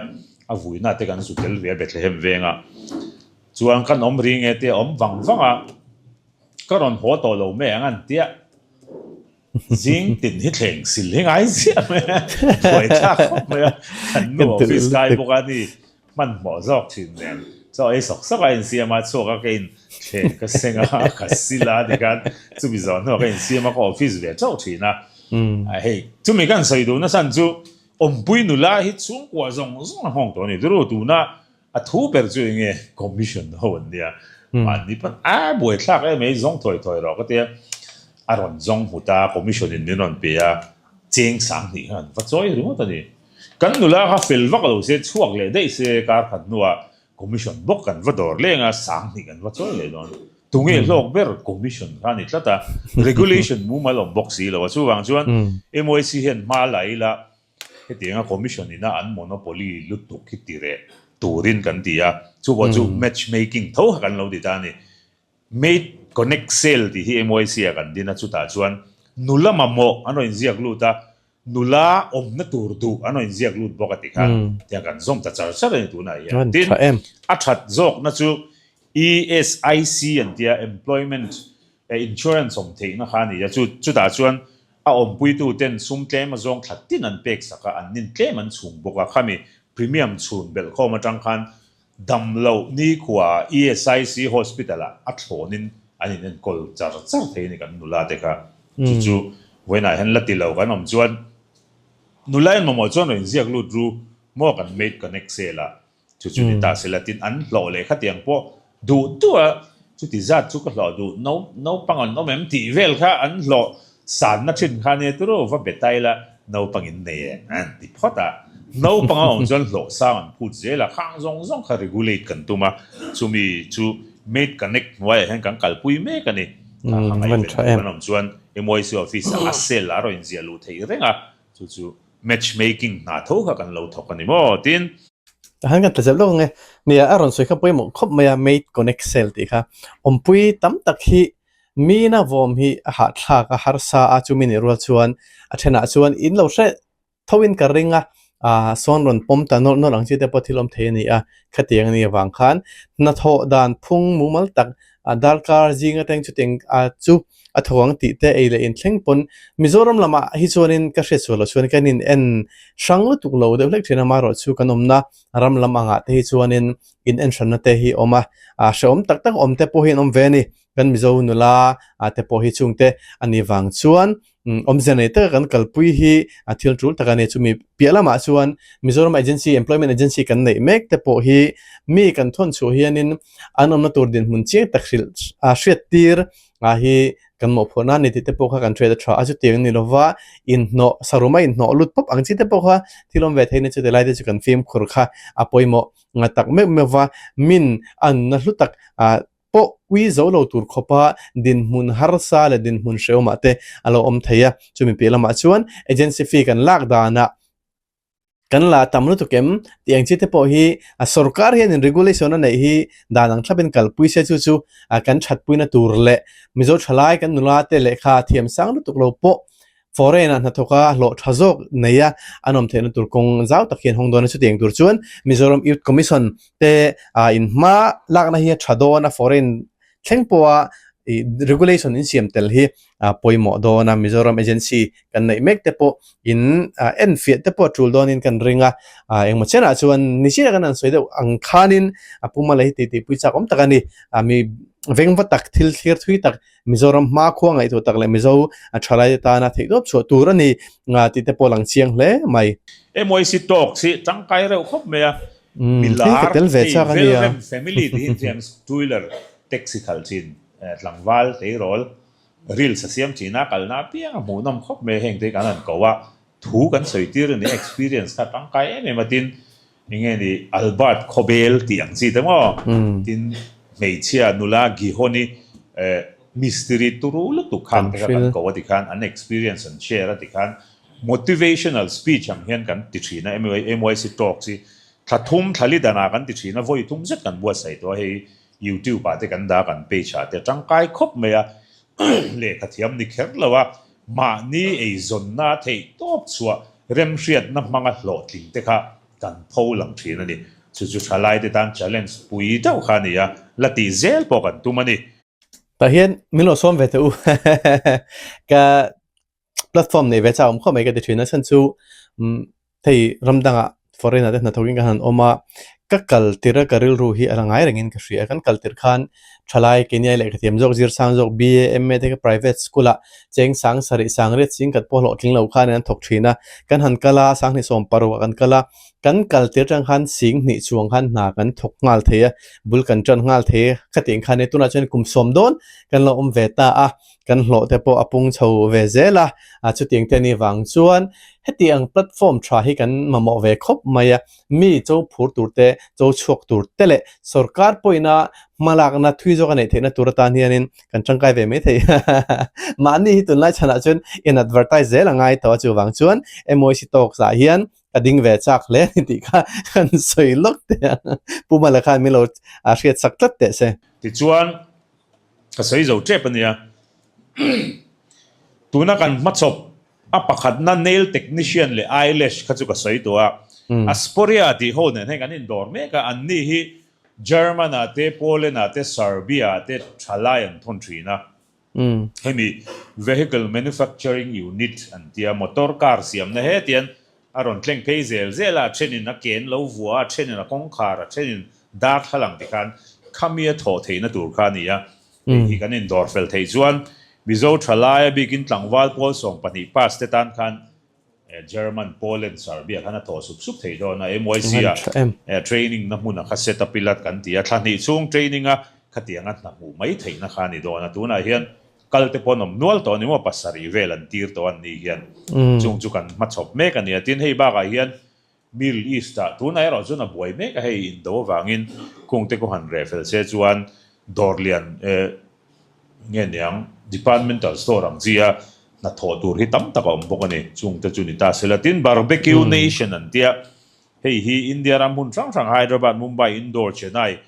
a vuina te kan zu tel ve a Bethlehem venga chuan kan awm ri nge te a awm vang vang a, ka rawn haw tawh lo mai ang an tia. Zing tin hi thleng sil hi ngai ziah mai a, buai thlak khawp mai a, kan nu office kai bawk a ni hmanhmawh zawk thin nen chaw ei sawk sawk a insiam a, chhuak a ka in thleng ka seng a, ka sil a tikhan chumi zawh hnuah ka insiam a ka office ve chauh thin a, hei chumi kan sawi duh nasa chu awmpui nula hi chhungkua zawng zawng a nghawng tawh a ni turu tuna A thu ber chu enge commission ho an nia, mahni pawn a buaithlak em mai zawng thawi thawi rawh ka tia, a rawn zawng hmu ta commission in min rawn pe a, cheng sang hnih khan an va chawi ringawt a ni. Kan nula kha fel vak lo se chhuak leh daih se kar khat hnuah commission bawk kan va dawr leng a, sang hnih kan va chawi leh dawn. Tunge hlawk ber commission kha a ni tlat a, regulation mumal awm bawk si lo a, chuvang chuan MYC hian hma la ila Hetianga Commission ina an monopoly lutuk hi ti reh turin kan ti a, chupawh chu match making tho kha kan lo ti ta a ni. Mate Connect Sale tih hi MYC ah kan din a, chutah chuan nula mamawh an rawn inziak lut a, nula awmna tur duh an rawn inziak lut bawk a ti kha tiang kan zawm ta char char a ni tunah hian. Tin, a that zawkna chu ESIC an tia Employment Insurance awm theihna kha a ni a, chu chutah chuan a awmpuitu ten sum tlem azawng thla tin an pek sak a, an nin tlem an chhung bawk a, khami premium chhun belhkhawm atang khan dam loh nikhua ESIC Hospital ah a thlawnin an in enkawl char char thei a ni kan nula te kha. Chu chu vawiinah hian la ti lo kan awm chuan nula in mamawh chuan rawn inziak lut ru maw kan mate connect sale ah Chu chu ni ta sela tin an hlawh leh khatiang pawh duh duh a, chuti zat chu ka hlawh duh no naupang an awm em tih vel kha an hlawh sanna thin kha nia turu va be ta ila naupang in nei em an ti phawt a, naupang a awm chuan hlawh sang an phut zel a, khang zawng zawng kha regulate kan tum a, chumi chu mate connect hnuaiah hian kan kalpui mek a ni, tah kha ngaihven duh kan awm chuan MYC office ah a cell a rawn inziah luh theih reng a, chu chu match making hna tho kha kan lo thawk a ni maw tin. Tahan kan tla zeuh lawk ang e. Nia, a rawn sawi kha pawimawh khawp mai a, Mate Connect Sale tih kha. Awmpui tam tak hi mina vawm hi a hahthlak a, harsa a, chumi nih rual chuan a thenah chuan in lo hre thoin ka ring a, ah sawn rawn pawm ta nawlh nawlh ang chi te pawh thil awm thei a ni a, khatiang a nih avang khan hnathawh dan phung mumal tak darkar zing atang chutiang chu a tho ang tih te ei leh inthleng pawn Mizoram lamah hi chuanin ka hriat sual loh chuan kan in en hrang lutuk lo deuh hlek thin a, amaherawh chu kan awmna ram lam angah te hi chuanin in en hranna te hi a awm a, ah hrehawm tak tak awm te pawh hi an awm ve a ni, kan Mizo nula ah te pawh hi chungte a nih vang chuan awmzia nei taka kan kalpui hi a thil tul tak a ni, chumi piah lamah chuan Mizoram agency employment agency kan neih mek te pawh hi mi kan thawn chhuah hianin an awmna tur dinhmun chiang tak hrilh ah hriat tir ah hi kan mawhphurhna a ni tih te pawh kha kan hriat a tha a, chutiang ni lova inhnawh saruma inhnawh lut pawp ang chi te pawh kha thil awm ve theih na chuti lai te chu kan fimkhur kha a pawimawh nga tak meuh meuh va min an na hlu tak ah pawh ui zo lo tur khawpa dinhmun harsa leh dinhmun hrehawmah te a lo awm thei a, chumi piah lamah chuan agency fee kan lak danah kan la tam lutuk em tih ang chi te pawh hi a sorkar hianin regulation a neih hi dan ang thlapin kalpui se chu chu kan thatpuina tur leh Mizo thalai kan nula te lehkha thiam sang lutuk lo pawh foreign ah hnathawk a hlawh tha zawk nei a an awm theihna tur kawng zau tak hian hawng dawn a chutiang tur chuan Mizoram Youth Commission te ah in hma lakna hi a tha dawn a foreign thleng pawha ih regulation in siam tel hi a pawimawh dawn a Mizoram agency kan neih mek te pawh in ah en fiah te pawh a tul dawnin kan ring a ah engmaw chenah chuan nichina kan han sawi deuh ang khanin a puma lei hi tih tihpui chak awm tak a ni ah mi vengva tak thil thlir thui tak Mizoram hmakhua ngaihtuah tak leh Mizo a thalai te tana theihtawp chhuah tur a ni tih te pawh a lang chiang hle mai. MYC talks hi tangkai reuh khawp mai a, mi lar hei Velrem family tih hi James Twiller taxi khalh thin tlangval tleirawl reels a siam thin a, kalna apiang a hmuhnawm khawp mai a, heng te hi kan han ko a, Thu kan sawi tir a ni, experience kha tangkai em em a tin enge ni Albert Khawbel tih ang chi te maw? Tin hmeichhia nula Gihoni mistiri turu lutuk khang te kha kan ko a ti khan an experience an share a ti khan motivational speech ang hian kan ti thin a MYC talks hi thla thum thla li danah kan ti thin a vawi thum zet kan buatsaih tawh a hei YouTube ah te kan dah kan page ah te tangkai khawp mai a lehkha thiam ni kher lo a Mahni eizawnna theih tawp chhuah remhriatna hmanga hlawhtling te kha kan pho lang thin a ni. Chu chu thalaite tan challenge pui deuh kha a ni a, la tih zel pawh kan tum a ni. Tah hian min lo sawm ve teh u. Ka. platform nei ve chak awm khawp mai ka ti thin a chhan chu umm hei ram dangah foreign ah te hnathawk in ka han awm a ka kal tir a ka rilru hi a la ngai reng in ka hria kan kal tir khan thalai keini lehkha thiam zawk zir sang zawk B A M A te kha private school ah cheng sang sarih sang riat ching khat pawh hlawhtling lo khan an thawk thin a kan han kal a sanghnih sawm paruk ah kan kal a kan kal tir atang khan sing hnih chuang khan hna kan thawk nghal thei a bul kan tan nghal thei a khatiang khan tunah chuan kum sawm dawn kan lo awm ve ta a. Kan hlawh te pawh a pung chho ve zel a, a chutiang te anih vang chuan hetiang platform tha hi kan mamawh ve khawp mai a, mi cho phur tur te, cho chhuak tur te leh sorkar pawhina hmalakna thui zawk a neih theihna tur atan hianin kan tangkai ve mai thei. Mahni hi tunlai chhanah chuan in advertise zel a ngai tawh a, chuvang chuan MOC Talks ah hian ka ding ve chak hle a ni tih kha kan sawi lawk teh ang. Pu Mala khan min lo hriat sak tlat teh se. Tichuan, Ka sawi zo tep a nia. Tuna kan hmachawp a pakhatna nail technician leh eyelash kha chu ka sawi tawh a. Asporia tih ho nen heng an indawr mek a, anni hi German ah te, Poland ah te, Serbia ah te thalai an thawn thin a. Hemi vehicle manufacturing unit an tia, motor car siamna hetian A rawn tleng phei zel zel a, a thenin a ken lo vua a, a thenin a kawngkhar, a thenin darthlalang ti khan khami a thawh theihna tur kha a ni a. Hei hi kan indawr fel theih chuan Mizo thalai a bikin tlangval pawl 12 pass te tan khan German, Poland, Serbia khan a thawh sup sup thei dawn a. MYC ah training na hmun a kha set up ila kan ti a, thla hnih chhung training a khatianga hna hmuh mai theihna kha a ni dawn a. Tunah hian Kal te pawh an awm nual tawh a ni maw, pasarih vel an tir tawh an nih hian chung chu kan hmachhawp mek a ni a. Tin, hei bakah hian Middle East ah tunah erawh chuan a buai mek a, hei indo avangin kung te kawhan reh fel se chuan dawr lian eh nge niang departmental store ang chi a hnathawh tur hi tam tak a awm bawk a ni, chung te chu ni ta se la. Tin, Barbecue Nation an tia, hei hi India ram hmun hrang hrang Hyderabad, Mumbai, Indore, Chennai,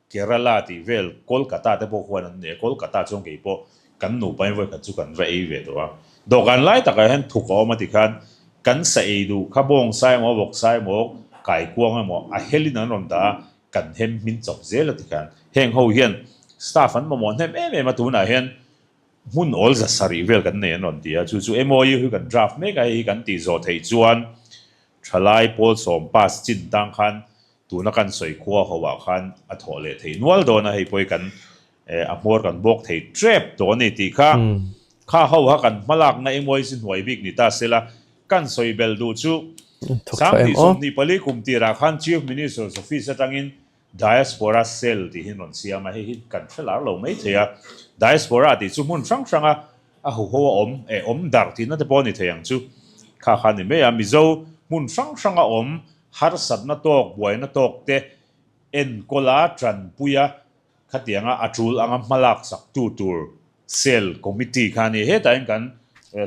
Kerala tih vel Kolkata te pawh khuan an nei a, Kolkata chuan kei pawh kan nupa in vawikhat chu kan va ei ve tawh a. Dawhkan lai takah hian thuk a awm a tikhan kan sa ei duh kha bawng sa emaw vawk sa emaw kaikuang emaw a helin an rawn dah a, kan hem hmin chawp zel a tikhan heng ho hian staff an mamawh hnem em em a, tunah hian hmun awl za sarih vel kan nei an rawn ti a, chu chu MOU hi kan draft mek a, hei hi kan tih zawh theih chuan thalai pawl sawm pass chin tang khan Tuna kan sawi khua ho ah khan a thawh leh thei nual dawn a, hei pawh hi kan a hmuar kan bawk thei tep tawh a ni tih kha kha ho kha kan hmalakna MYC hnuai bik ni ta sela kan sawi bel duh chu 2024 kum tirah khan Chief Minister's Office atangin Diaspora Cell tih hi an rawn siam a, hei hi kan hre lar lo mai thei a, Diaspora tih chu hmun hrang hranga a huho a awm eh awm darh tihna te pawh a ni thei ang chu kha kha a ni mai a, Mizo hmun hrang hranga awm Harsatna tawk, buaina tawk te enkawl a, tanpui a, khatianga a tul anga hmalak sak tu tur cell committee kha a ni. Hetah hian kan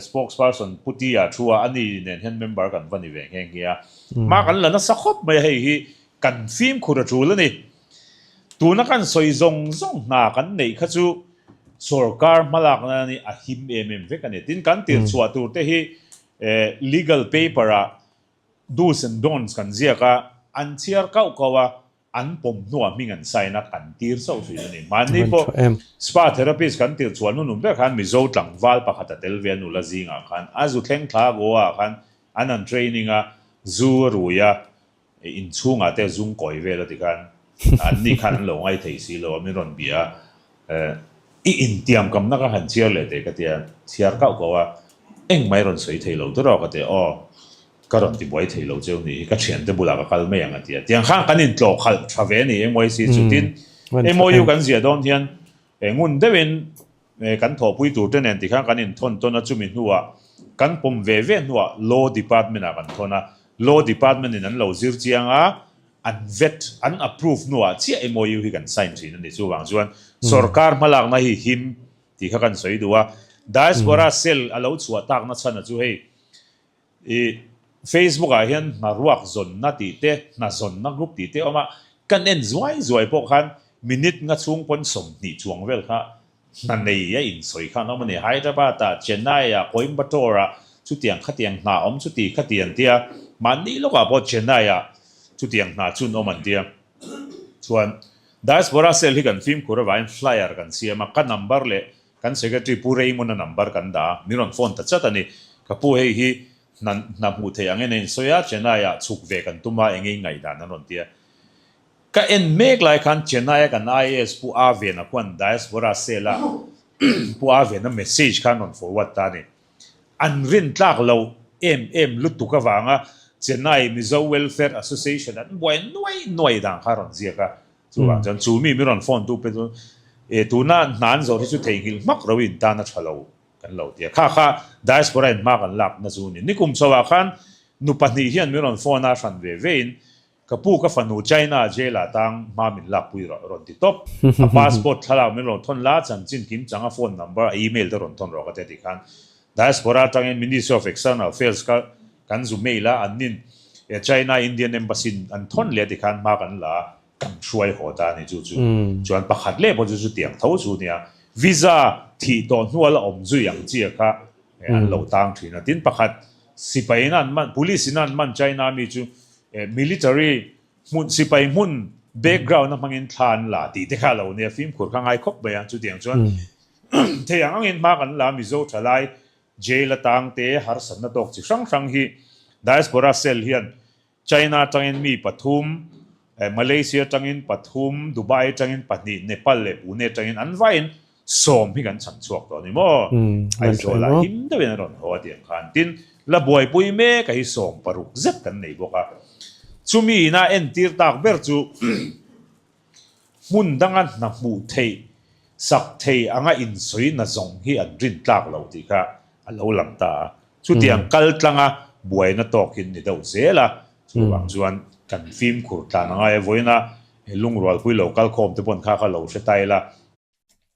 spokesperson Pu Tia thu a, ani nen hian member kan va ni ve nghe nghe a. Hma kan la nasa khawp mai a, hei hi kan fimkhur a tul a ni. Tuna kan sawi zawng zawng hna kan neih kha chu sorkar hmalakna a ni, a him em em vek a ni. Tin, kan tirchhuah tur te hi legal paper ah Do's and don'ts kan ziak a, an chhiar kauh kauh a, an pawm hnuah hming an sign a, kan tir chauh thin a ni. Mahni pawh spa therapist kan tir chhuah hnunum ber khan Mizo tlangval pakhat a tel ve a nula zingah khan a zu thleng thla Goa ah khan an an training a, zu a rui a, inchhungah te a zung kawi vel a ti khan an ni khan an lo ngai thei si lo a, min rawn bia a, i intiamkamna ka han chhiar leh teh ka tia, chhiar kauh kauh a, engmah i rawn sawi thei lo tur aw ka ti a, aw. Ka rawn ti buai thei lo cheu ni hi, ka thiante bulah ka kal mai ang a ti a. Tiang khan kan intlawh khalh tha ve a ni MYC chu. Tin, MOU kan ziah dawn hian ngun deuhin kan thawhpui tur te nen tikhan kan inthawn tawn a, chumi hnuah kan pawm ve ve hnuah Law Department ah kan thawn a. Law Department in an lo zir chiang a, an vet, an approve hnuah chiah MOU hi kan sign thin a ni. Chuvang chuan sorkar hmalakna hi him tih kha kan sawi duh a. Diaspora cell a lo chhuah takna chhan a chu hei, I Facebook ah hian hna ruak zawnna tih te, hna zawnna group tih te a awm a, kan en zuai zuai pawh khan minute nga chhung pawn 20 chuang vel kha hna nei a insawi kha an awm a ni. Hyderabad ah, Chennai ah, Coimbatore ah chutiang khatiang hna awm chuti khati an tia, mahni lawkah pawh Chennai ah chutiang hna chu an awm an tia. Chuan Diaspora Cell hi kan fimkhur avangin flyer kan siam a, ka number leh Kan Secretary Pu Raymond-a number kan dah a, min rawn phone ta chat a ni. Ka pu hei hi hna hna hmuh theih ang en a insawi a, Chennai ah chhuk ve kan tum a, enge i ngaihdan an rawn ti a. Ka en mek lai khan Chennai a kan IAS Pu A Vena khuan Diaspora Cell a Pu A Vena message kha an rawn forward ta a ni. An rin tlak lo em em lutuk avanga Chennai Mizo Welfare Association an buai nuai nuai dan kha a rawn ziak a. Chuvang chuan chu mi mi rawn phone tu pe chu e tuna hna an zawh hi chu theihnghilh hmak ro in tan a tha lo kan lo ti a. Kha kha Diaspora in hma kan lakna chu a ni. Nikum chhoah khan nu pahnih hian min rawn phone a hran ve ve in Ka pu ka fanu China jail ah tang hma min lak pui rawh rawn ti tawp. A passport thlalak min rawn thawn la, chanchin kim chang a phone number, a email te rawn thawn rawh ka ti a ti khan Diaspora atangin Ministry of External Affairs kha kan zu mail a, an nin China Indian Embassy in an thawn leh a ti khan hma kan la a, kan hruai haw ta a ni chu chu. Chuan pakhat leh pawh chu chutiang tho chu nia visa thih tawh hnuah la awm zui ang chi a kha an lo tang thin a. Tin pakhat sipai in an man, police in an man China mi chu Military hmun sipai hmun background a hmangin thla an la tih te kha a lo nia, fimkhur kha ngai khawp mai a, chutiang chuan thei ang angin hma kan la Mizo thalai jail atang te harsatna tawk chi hrang hrang hi diaspora cell hian China atangin mi pathum, Malaysia atangin pathum, Dubai atangin pahnih, Nepal leh Pune atangin an vaiin Sawm hi kan chhan chhuak tawh a ni maw? Aizawlah him deuhin a rawn haw a tih ang khan. Tin, la buaipui mek a hi 16 zet kan nei bawk a. Chumi ina entir tak ber chu hmun danga hna hmuh theih, sak thei anga insawi na zawng hi an rin tlak lo tih kha a lo lang ta a. Chutiang kal tlanga buaina tawkin ni deuh zel a. Chuvang chuan kan fimkhur tlan a ngai a, vawiina lungrualpui lo kal khawm te pawn kha kha lo hre ta ila.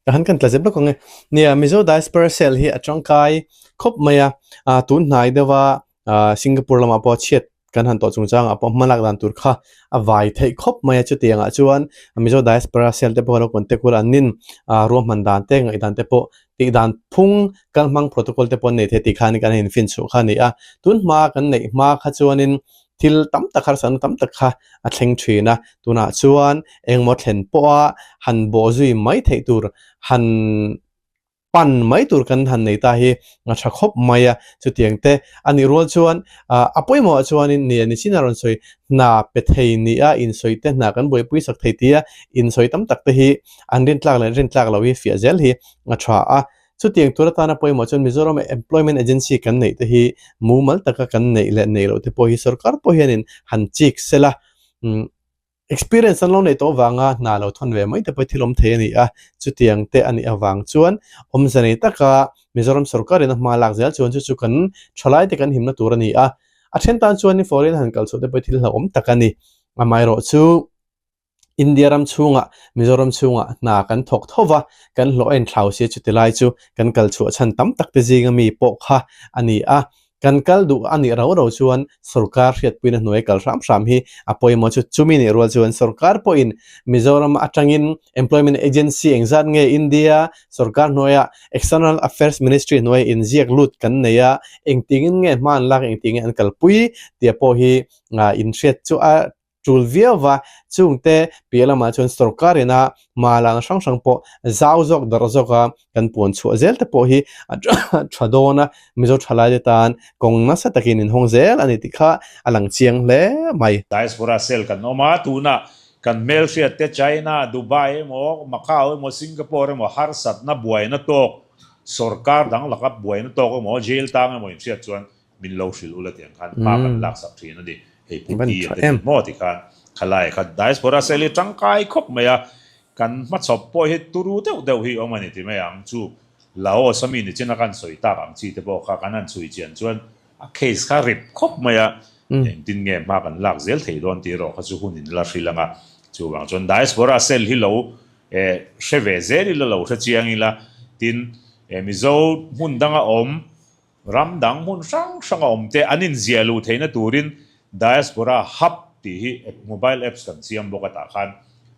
Ka han kan tla zep lawk ang e. Nia, Mizo Diaspora Cell hi a tangkai khawp mai a, ah tun hnai deuha ah Singapore lamah pawh chhiat kan han tawh chungchangah pawh hma lak dan tur kha a vai theih khawp mai a, chutiangah chuan Mizo Diaspora Cell te pawh a lo contact ula an nin ah ruahman dan te ngaihdan te pawh tih dan phung kalhmang protocol te pawh an nei thei tih khan kan infin chhuah kha a ni a, tun hma kan neih hma kha chuanin thil tam tak harsatna tam tak kha a thleng thin a, tunah chuan engmaw thlen pawha han bawh zui mai theih tur han pan mai tur kan han nei ta hi a tha khawp mai a, chutiang te a nih rual chuan ah a pawimawh ah chuanin nia nichin a rawn sawi hna pe thei nia insawi te hna kan buaipui sak thei tia insawi tam tak te hi an rintlak leh rintlak loh hi fiah zel hi a tha a. Chutiang tur atana pawimawh chuan Mizoram Employment Agency kan neih te hi mumal taka kan neih leh neih loh te pawh hi sorkar pawh hianin han chik sela experience an lo neih tawh avanga hna lo thawn ve mai te pawh hi thil awm thei a ni a, chutiang te a nih avang chuan awmze nei taka Mizoram sorkarin a hma lak zel chuan chu chu kan thalai te kan himna tur a ni a, a then tan chuan foreign han kal chhuah te pawh hi thil hlauhawm tak a ni. Amaherawhchu. India ram chhungah, Mizoram chhungah hna kan thawk tho va, kan hlawh a inthlau si a chuti lai chu kan kal chhuah chhan tam tak te zinga mi pawh kha a ni a. Kan kal duh a nih rau rau chuan sorkar hriatpuina hnuai kal hram hram hi a pawimawh chu chumi nih rual chuan sorkar pawhin Mizoram atangin Employment Agency engzat nge India sorkar hnuaiah External Affairs Ministry hnuaiah inziak lut kan nei a, engtingin nge hma an lak engtingin an kalpui tih pawh hi inhriat chu a tul viau va, chungte piah lamah chuan sorkar ina hma lakna hrang hrang pawh zau zawk darh zawka kan puan chhuah zel te pawh hi a tha dawn a, Mizo thalaite tan kawng nasa takin inhawng zel a ni tih kha a lang chiang hle mai. Diaspora cell kan awm a, tunah kan hmelhriat te China, Dubai emaw, Macau emaw, Singapore emaw harsatna buaina tawk, sorkar dang laka buaina tawk emaw, jail tang emaw inhriat chuan min lo hrilh ula tih ang khan hma kan laksak thin a ni. Hei pu Pi a te ti maw ti khan khalai kha diaspora cell hi tangkai khawp mai a, kan hmachhawp pawh hi turu deuh deuh hi awm a ni ti mai ang chu Laos a mi nichin a kan sawi tak ang chi te pawh kha kan han chhui chian chuan a case kha rip khawp mai a, engtin nge hma kan lak zel thei dawn tih erawh kha chu hun in la hrilh ang a, chuvang chuan diaspora cell hi lo hre ve zel ila lo hre chiang ila tin Mizo hmun danga awm Ram dang hmun hrang hranga awmte an inziah luh theihna turin Diaspora Hub tih hi mobile apps kan siam bawk a tah khan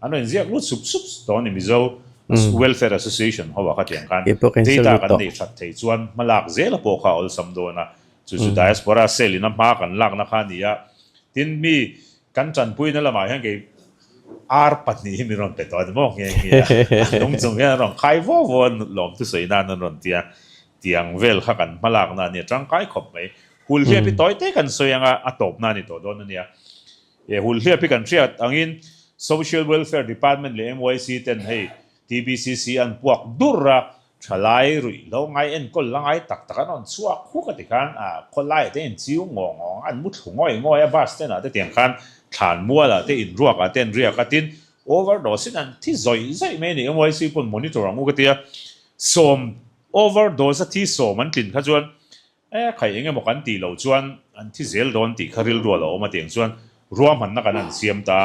an rawn inziak lut sup sup tawh a ni Mizo Welfare Association ho ah kha tiang khan data kan neih that theih chuan hmalak zela pawh kha a awlsam dawn a, chu chu Diaspora Cell in a hma kan lakna kha a ni a, tin mi kan tanpuina lamah hian kei ar pahnih hi min rawn pe tawh a ni maw nghe nghe a, a hnung chung hian an rawn khai vaw vaw a lawmthu sawi nan an rawn ti a. Tiang vel kha kan hmalakna a nia tangkai khawp mai. Hulhliap hi tawi te kan sawi anga a tawpna a ni tawh dawn a nia. E hulhliap hi kan hriat angin Social Welfare Department leh MYC ten hei TBCC an puak dur a, thalai ruih lo ngai enkawl la ngai tak tak an rawn chhuak huk a tikhan a khawlaiah te inchiu ngaw ngaw ang a, an mu thlu ngawi ngawi a bus stand ah te tiang khan thlan mualah te inruakah te an riak a tin overdose in an thi zawih zawih mai a ni. MYC pawn monitor ang u ka tia sawm Overdose a thi sawm an tlin kha chuan e khai eng emaw kan tih loh chuan an thi zel dawn tih kha rilru a lo awm a tiang chuan ruahmanna kan han siam ta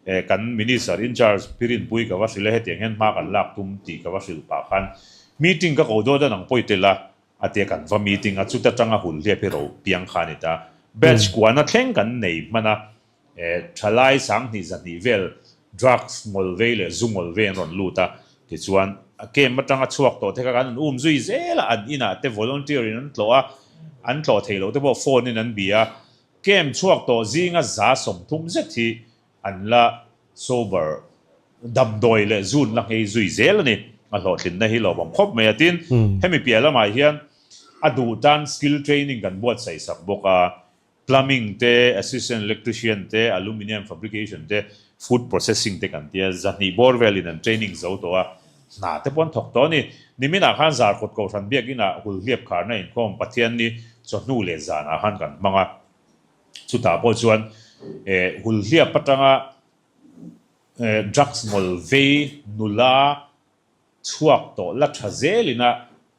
e kan Minister in charge Pirinpui ka va hrilh e hetiang hian hma kan lak tum tih ka va hrilh pah khan meeting ka ko dawn a nang pawi tel a a tia kan va meeting a chuta tanga hul hliap hi ro piang kha a ni ta batch kuana thleng kan nei hman a Thalai 2000 200 vel drugs ngawl vei leh zu ngawl vei an rawn lut a, tichuan a camp atanga chhuak tawh te kha kan an um zui zel a, an inah te volunteer in an tlawh a, an tlawh theih loh te pawh phone in an bia a, camp chhuak tawh zinga 130 zet hi an la sober damdawi leh zun la nghei zui zel a ni, a hlawhtlinna hi lawmawm khawp mai a, tin hemi piah lamah hian a duh tan skill training kan buatsaih sak bawk a. Plumbing te, Assistant Electrician te, Aluminium Fabrication te, Food Processing te kan tia, 200 bawr velin an training zo tawh a, hna te pawh an thawk tawh a ni. Niminah khan Zarkawt Kohhran Biakinah Hulhliap kharna inkhawm Pathianni chawhnu leh zanah khan kan hmang a, chutah pawh chuan Hulhliap atanga drugs ngawl vei nula Chhuak tawh la tha zelin a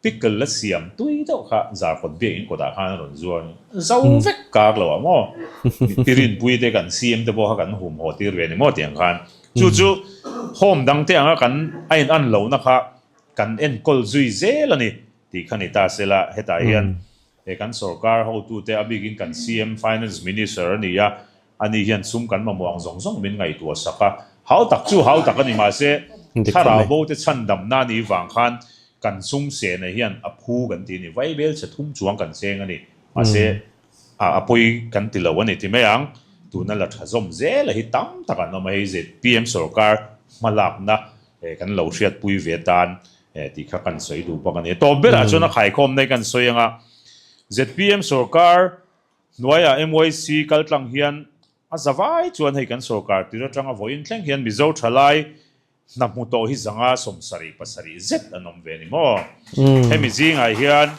pickle la siam tui deuh kha Zarkawt biakinn kawtah khan a rawn zuar a ni. Zo vek kar lo ah maw? I rinpui te kan CM te pawh kha kan hum haw tir ve a ni maw tiang khan. Chu chu home dang te anga kan a in an lohna kha kan enkawl zui zel a ni tih kha ni ta sela hetah hian He kan sorkar hotute a bikin kan CM, Finance Minister a ni a, ani hian sum kan mamawh ang zawng zawng min ngaihtuah sak a. Hau tak chu hau tak a ni mahse, thlarau bo te chhandamna a nih vang khan kan sum sehna hian a phu kan ti a ni. Vaibel chhe thum chuang kan seng a ni. Mahse, a pawi kan ti lo a ni ti mai ang. Tuna la tha zawm zel a hi tam tak an awm a, hei zpm sorkar hmalakna kan lo hriatpui ve tan tih kha kan sawi duh bawk a ni. Tawp berah chuan a khaikhawm daih kan sawi ang a, zpm sorkar hnuaiah MYC kal tlang hian a za vai chuan hei kan sorkar tir atanga vawiin thleng hian Mizo thalai hna hmu tawh hi 577 zet an awm ve a ni maw? Hemi zingah hian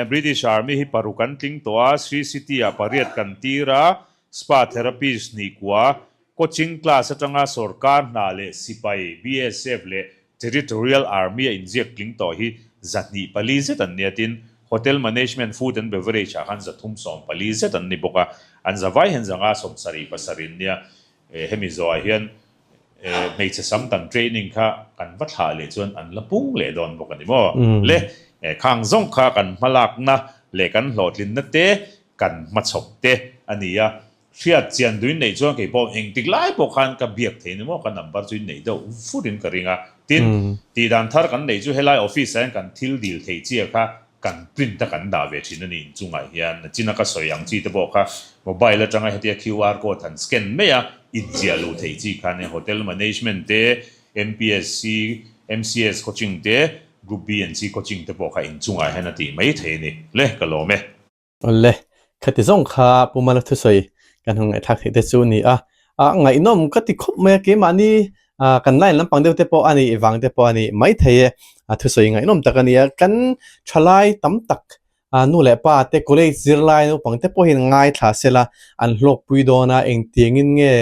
British Army hi paruk an tling tawh a, Sri City ah pariat kan tir a, Spa Therapist hnih kua, Coaching class atanga sorkar hna leh sipai, BSF leh Territorial Army a inziak tling tawh hi 204 zet an nia tin, Hotel Management, Food and Beverage ah khan 314 zet an ni bawk a, an zavai hian 577 an nia. Hemi zawhah hian hmeichhe sam tan training kha kan va thlah leh chuan an la pung leh dawn bawk a ni maw? Le, khang zawng kha kan hmalakna leh kan hlawhtlinna te kan hmachhawp te a ni a. Hriat chian duin neih chuan kei pawh engtik lai pawh khan ka biak thei ni maw, ka number chu in neih deuh fut in ka ring a. Tin, tih dan thar kan neih chu helai office ah hian kan thil dil thei chia kha kan print a kan dah ve thin a ni inchungah hian. Nachina ka sawi ang chi te pawh kha mobile atanga hetia QR code han scan mai a inziah luh theih chi kha nia hotel management te, MPSC, MCS coaching te, Group B and C coaching te pawh kha inchungah hian a tih mai thei a ni. Le, ka lawm e. Awle, khati zawng kha Pu Mala thusawi kan han ngaihthlak theih te chu a ni a, a ngaihnawm ka ti khawp mai a, keimahni kan line lampang deuh te pawh a nih vang te pawh a ni maithei e, a thusawi ngaihnawm tak a ni a, kan thalai tam tak nu leh pa te college zirlai naupang te pawhin ngaithla sela an hlawkpui dawn a, engtiangin nge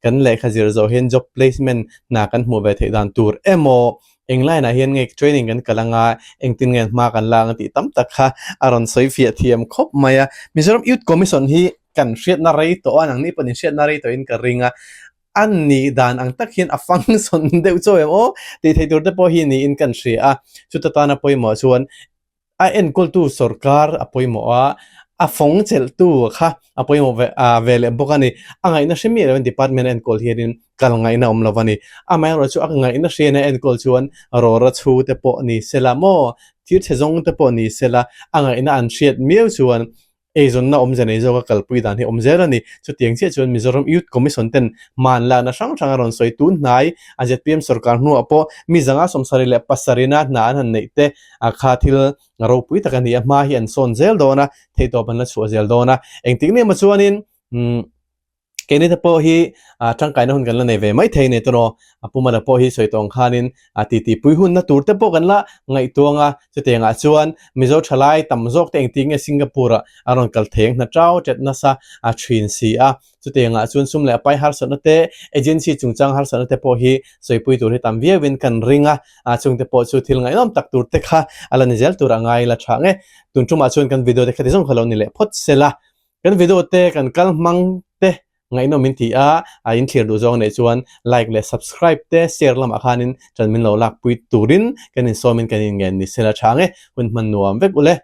kan lehkha zir zawh hian job placement hna kan hmuh ve theih dan tur emaw Eng line ah hian nge training kan kal anga engtin nge hma kan lak ang tih tam tak kha a rawn sawi fiah thiam khawp mai a. Mizoram Youth Commission hi kan hriatna rei tawh a, nangni pawhin hriatna rei tawhin ka ring a, a nih dan ang tak hian a function deuh chauh em aw tih theih tur te pawh hi niin kan hria a, chuta tana pawimawh chuan A enkawltu sorkar a pawimawh a, a fawng chelhtu kha a pawimawh ve ve leh bawk a ni. A ngaihna hre miah loin department a enkawl hianin kal ngaihna awm lo a ni. Amaherawhchu a ngaihna hriain a enkawl chuan rawra chhu te pawh ni sela maw, thir chhe zawng te pawh ni sela a ngaihna an hriat miau chuan. Eizawnna awmze nei zawka kalpui dan hi awm zel a ni. Chutiang chiah chuan Mizoram Youth Commission ten hmanlakna hrang hrang a rawn sawi tun hnai a zpm sorkar hnuah pawh mi zanga 77 ina hna an han neih te a kha thil ropui tak a ni a, hma hi an sawn zel dawn a, theihtawp an la chhuah zel dawn a. Engtik nia maw chuanin umm. Keini te pawh hi tangkaina hun kan la nei ve mai thei nei tawh a Pumana pawh hi sawi tawng khanin a titi pui hunna tur te pawh kan la ngaihtuang a, chutiangah chuan Mizo thalai tam zawk te engtin nge Singapore ah a rawn kal thei ang hna tau tet nasa a thin si a, chutiangah chuan sum leh pai harsatna te agency chungchang harsatna te pawh hi sawipui tur hi tam viauin kan ring a, chungte pawh chu thil ngaihnawm tak tur te kha a la ni zel tur a ngai la tha nge. Tun tumah chuan kan video te kha ti zawng kha lo ni leh phawt sela. Kan video te kan kal hmang te ngaihnawm min ti a, a in thlir duh zawng neih chuan like leh subscribe te share lamah khanin ṭan min lo lakpui turin kan insawmin kan inngen ni sela tha ang e, hun hman nuam vek ule.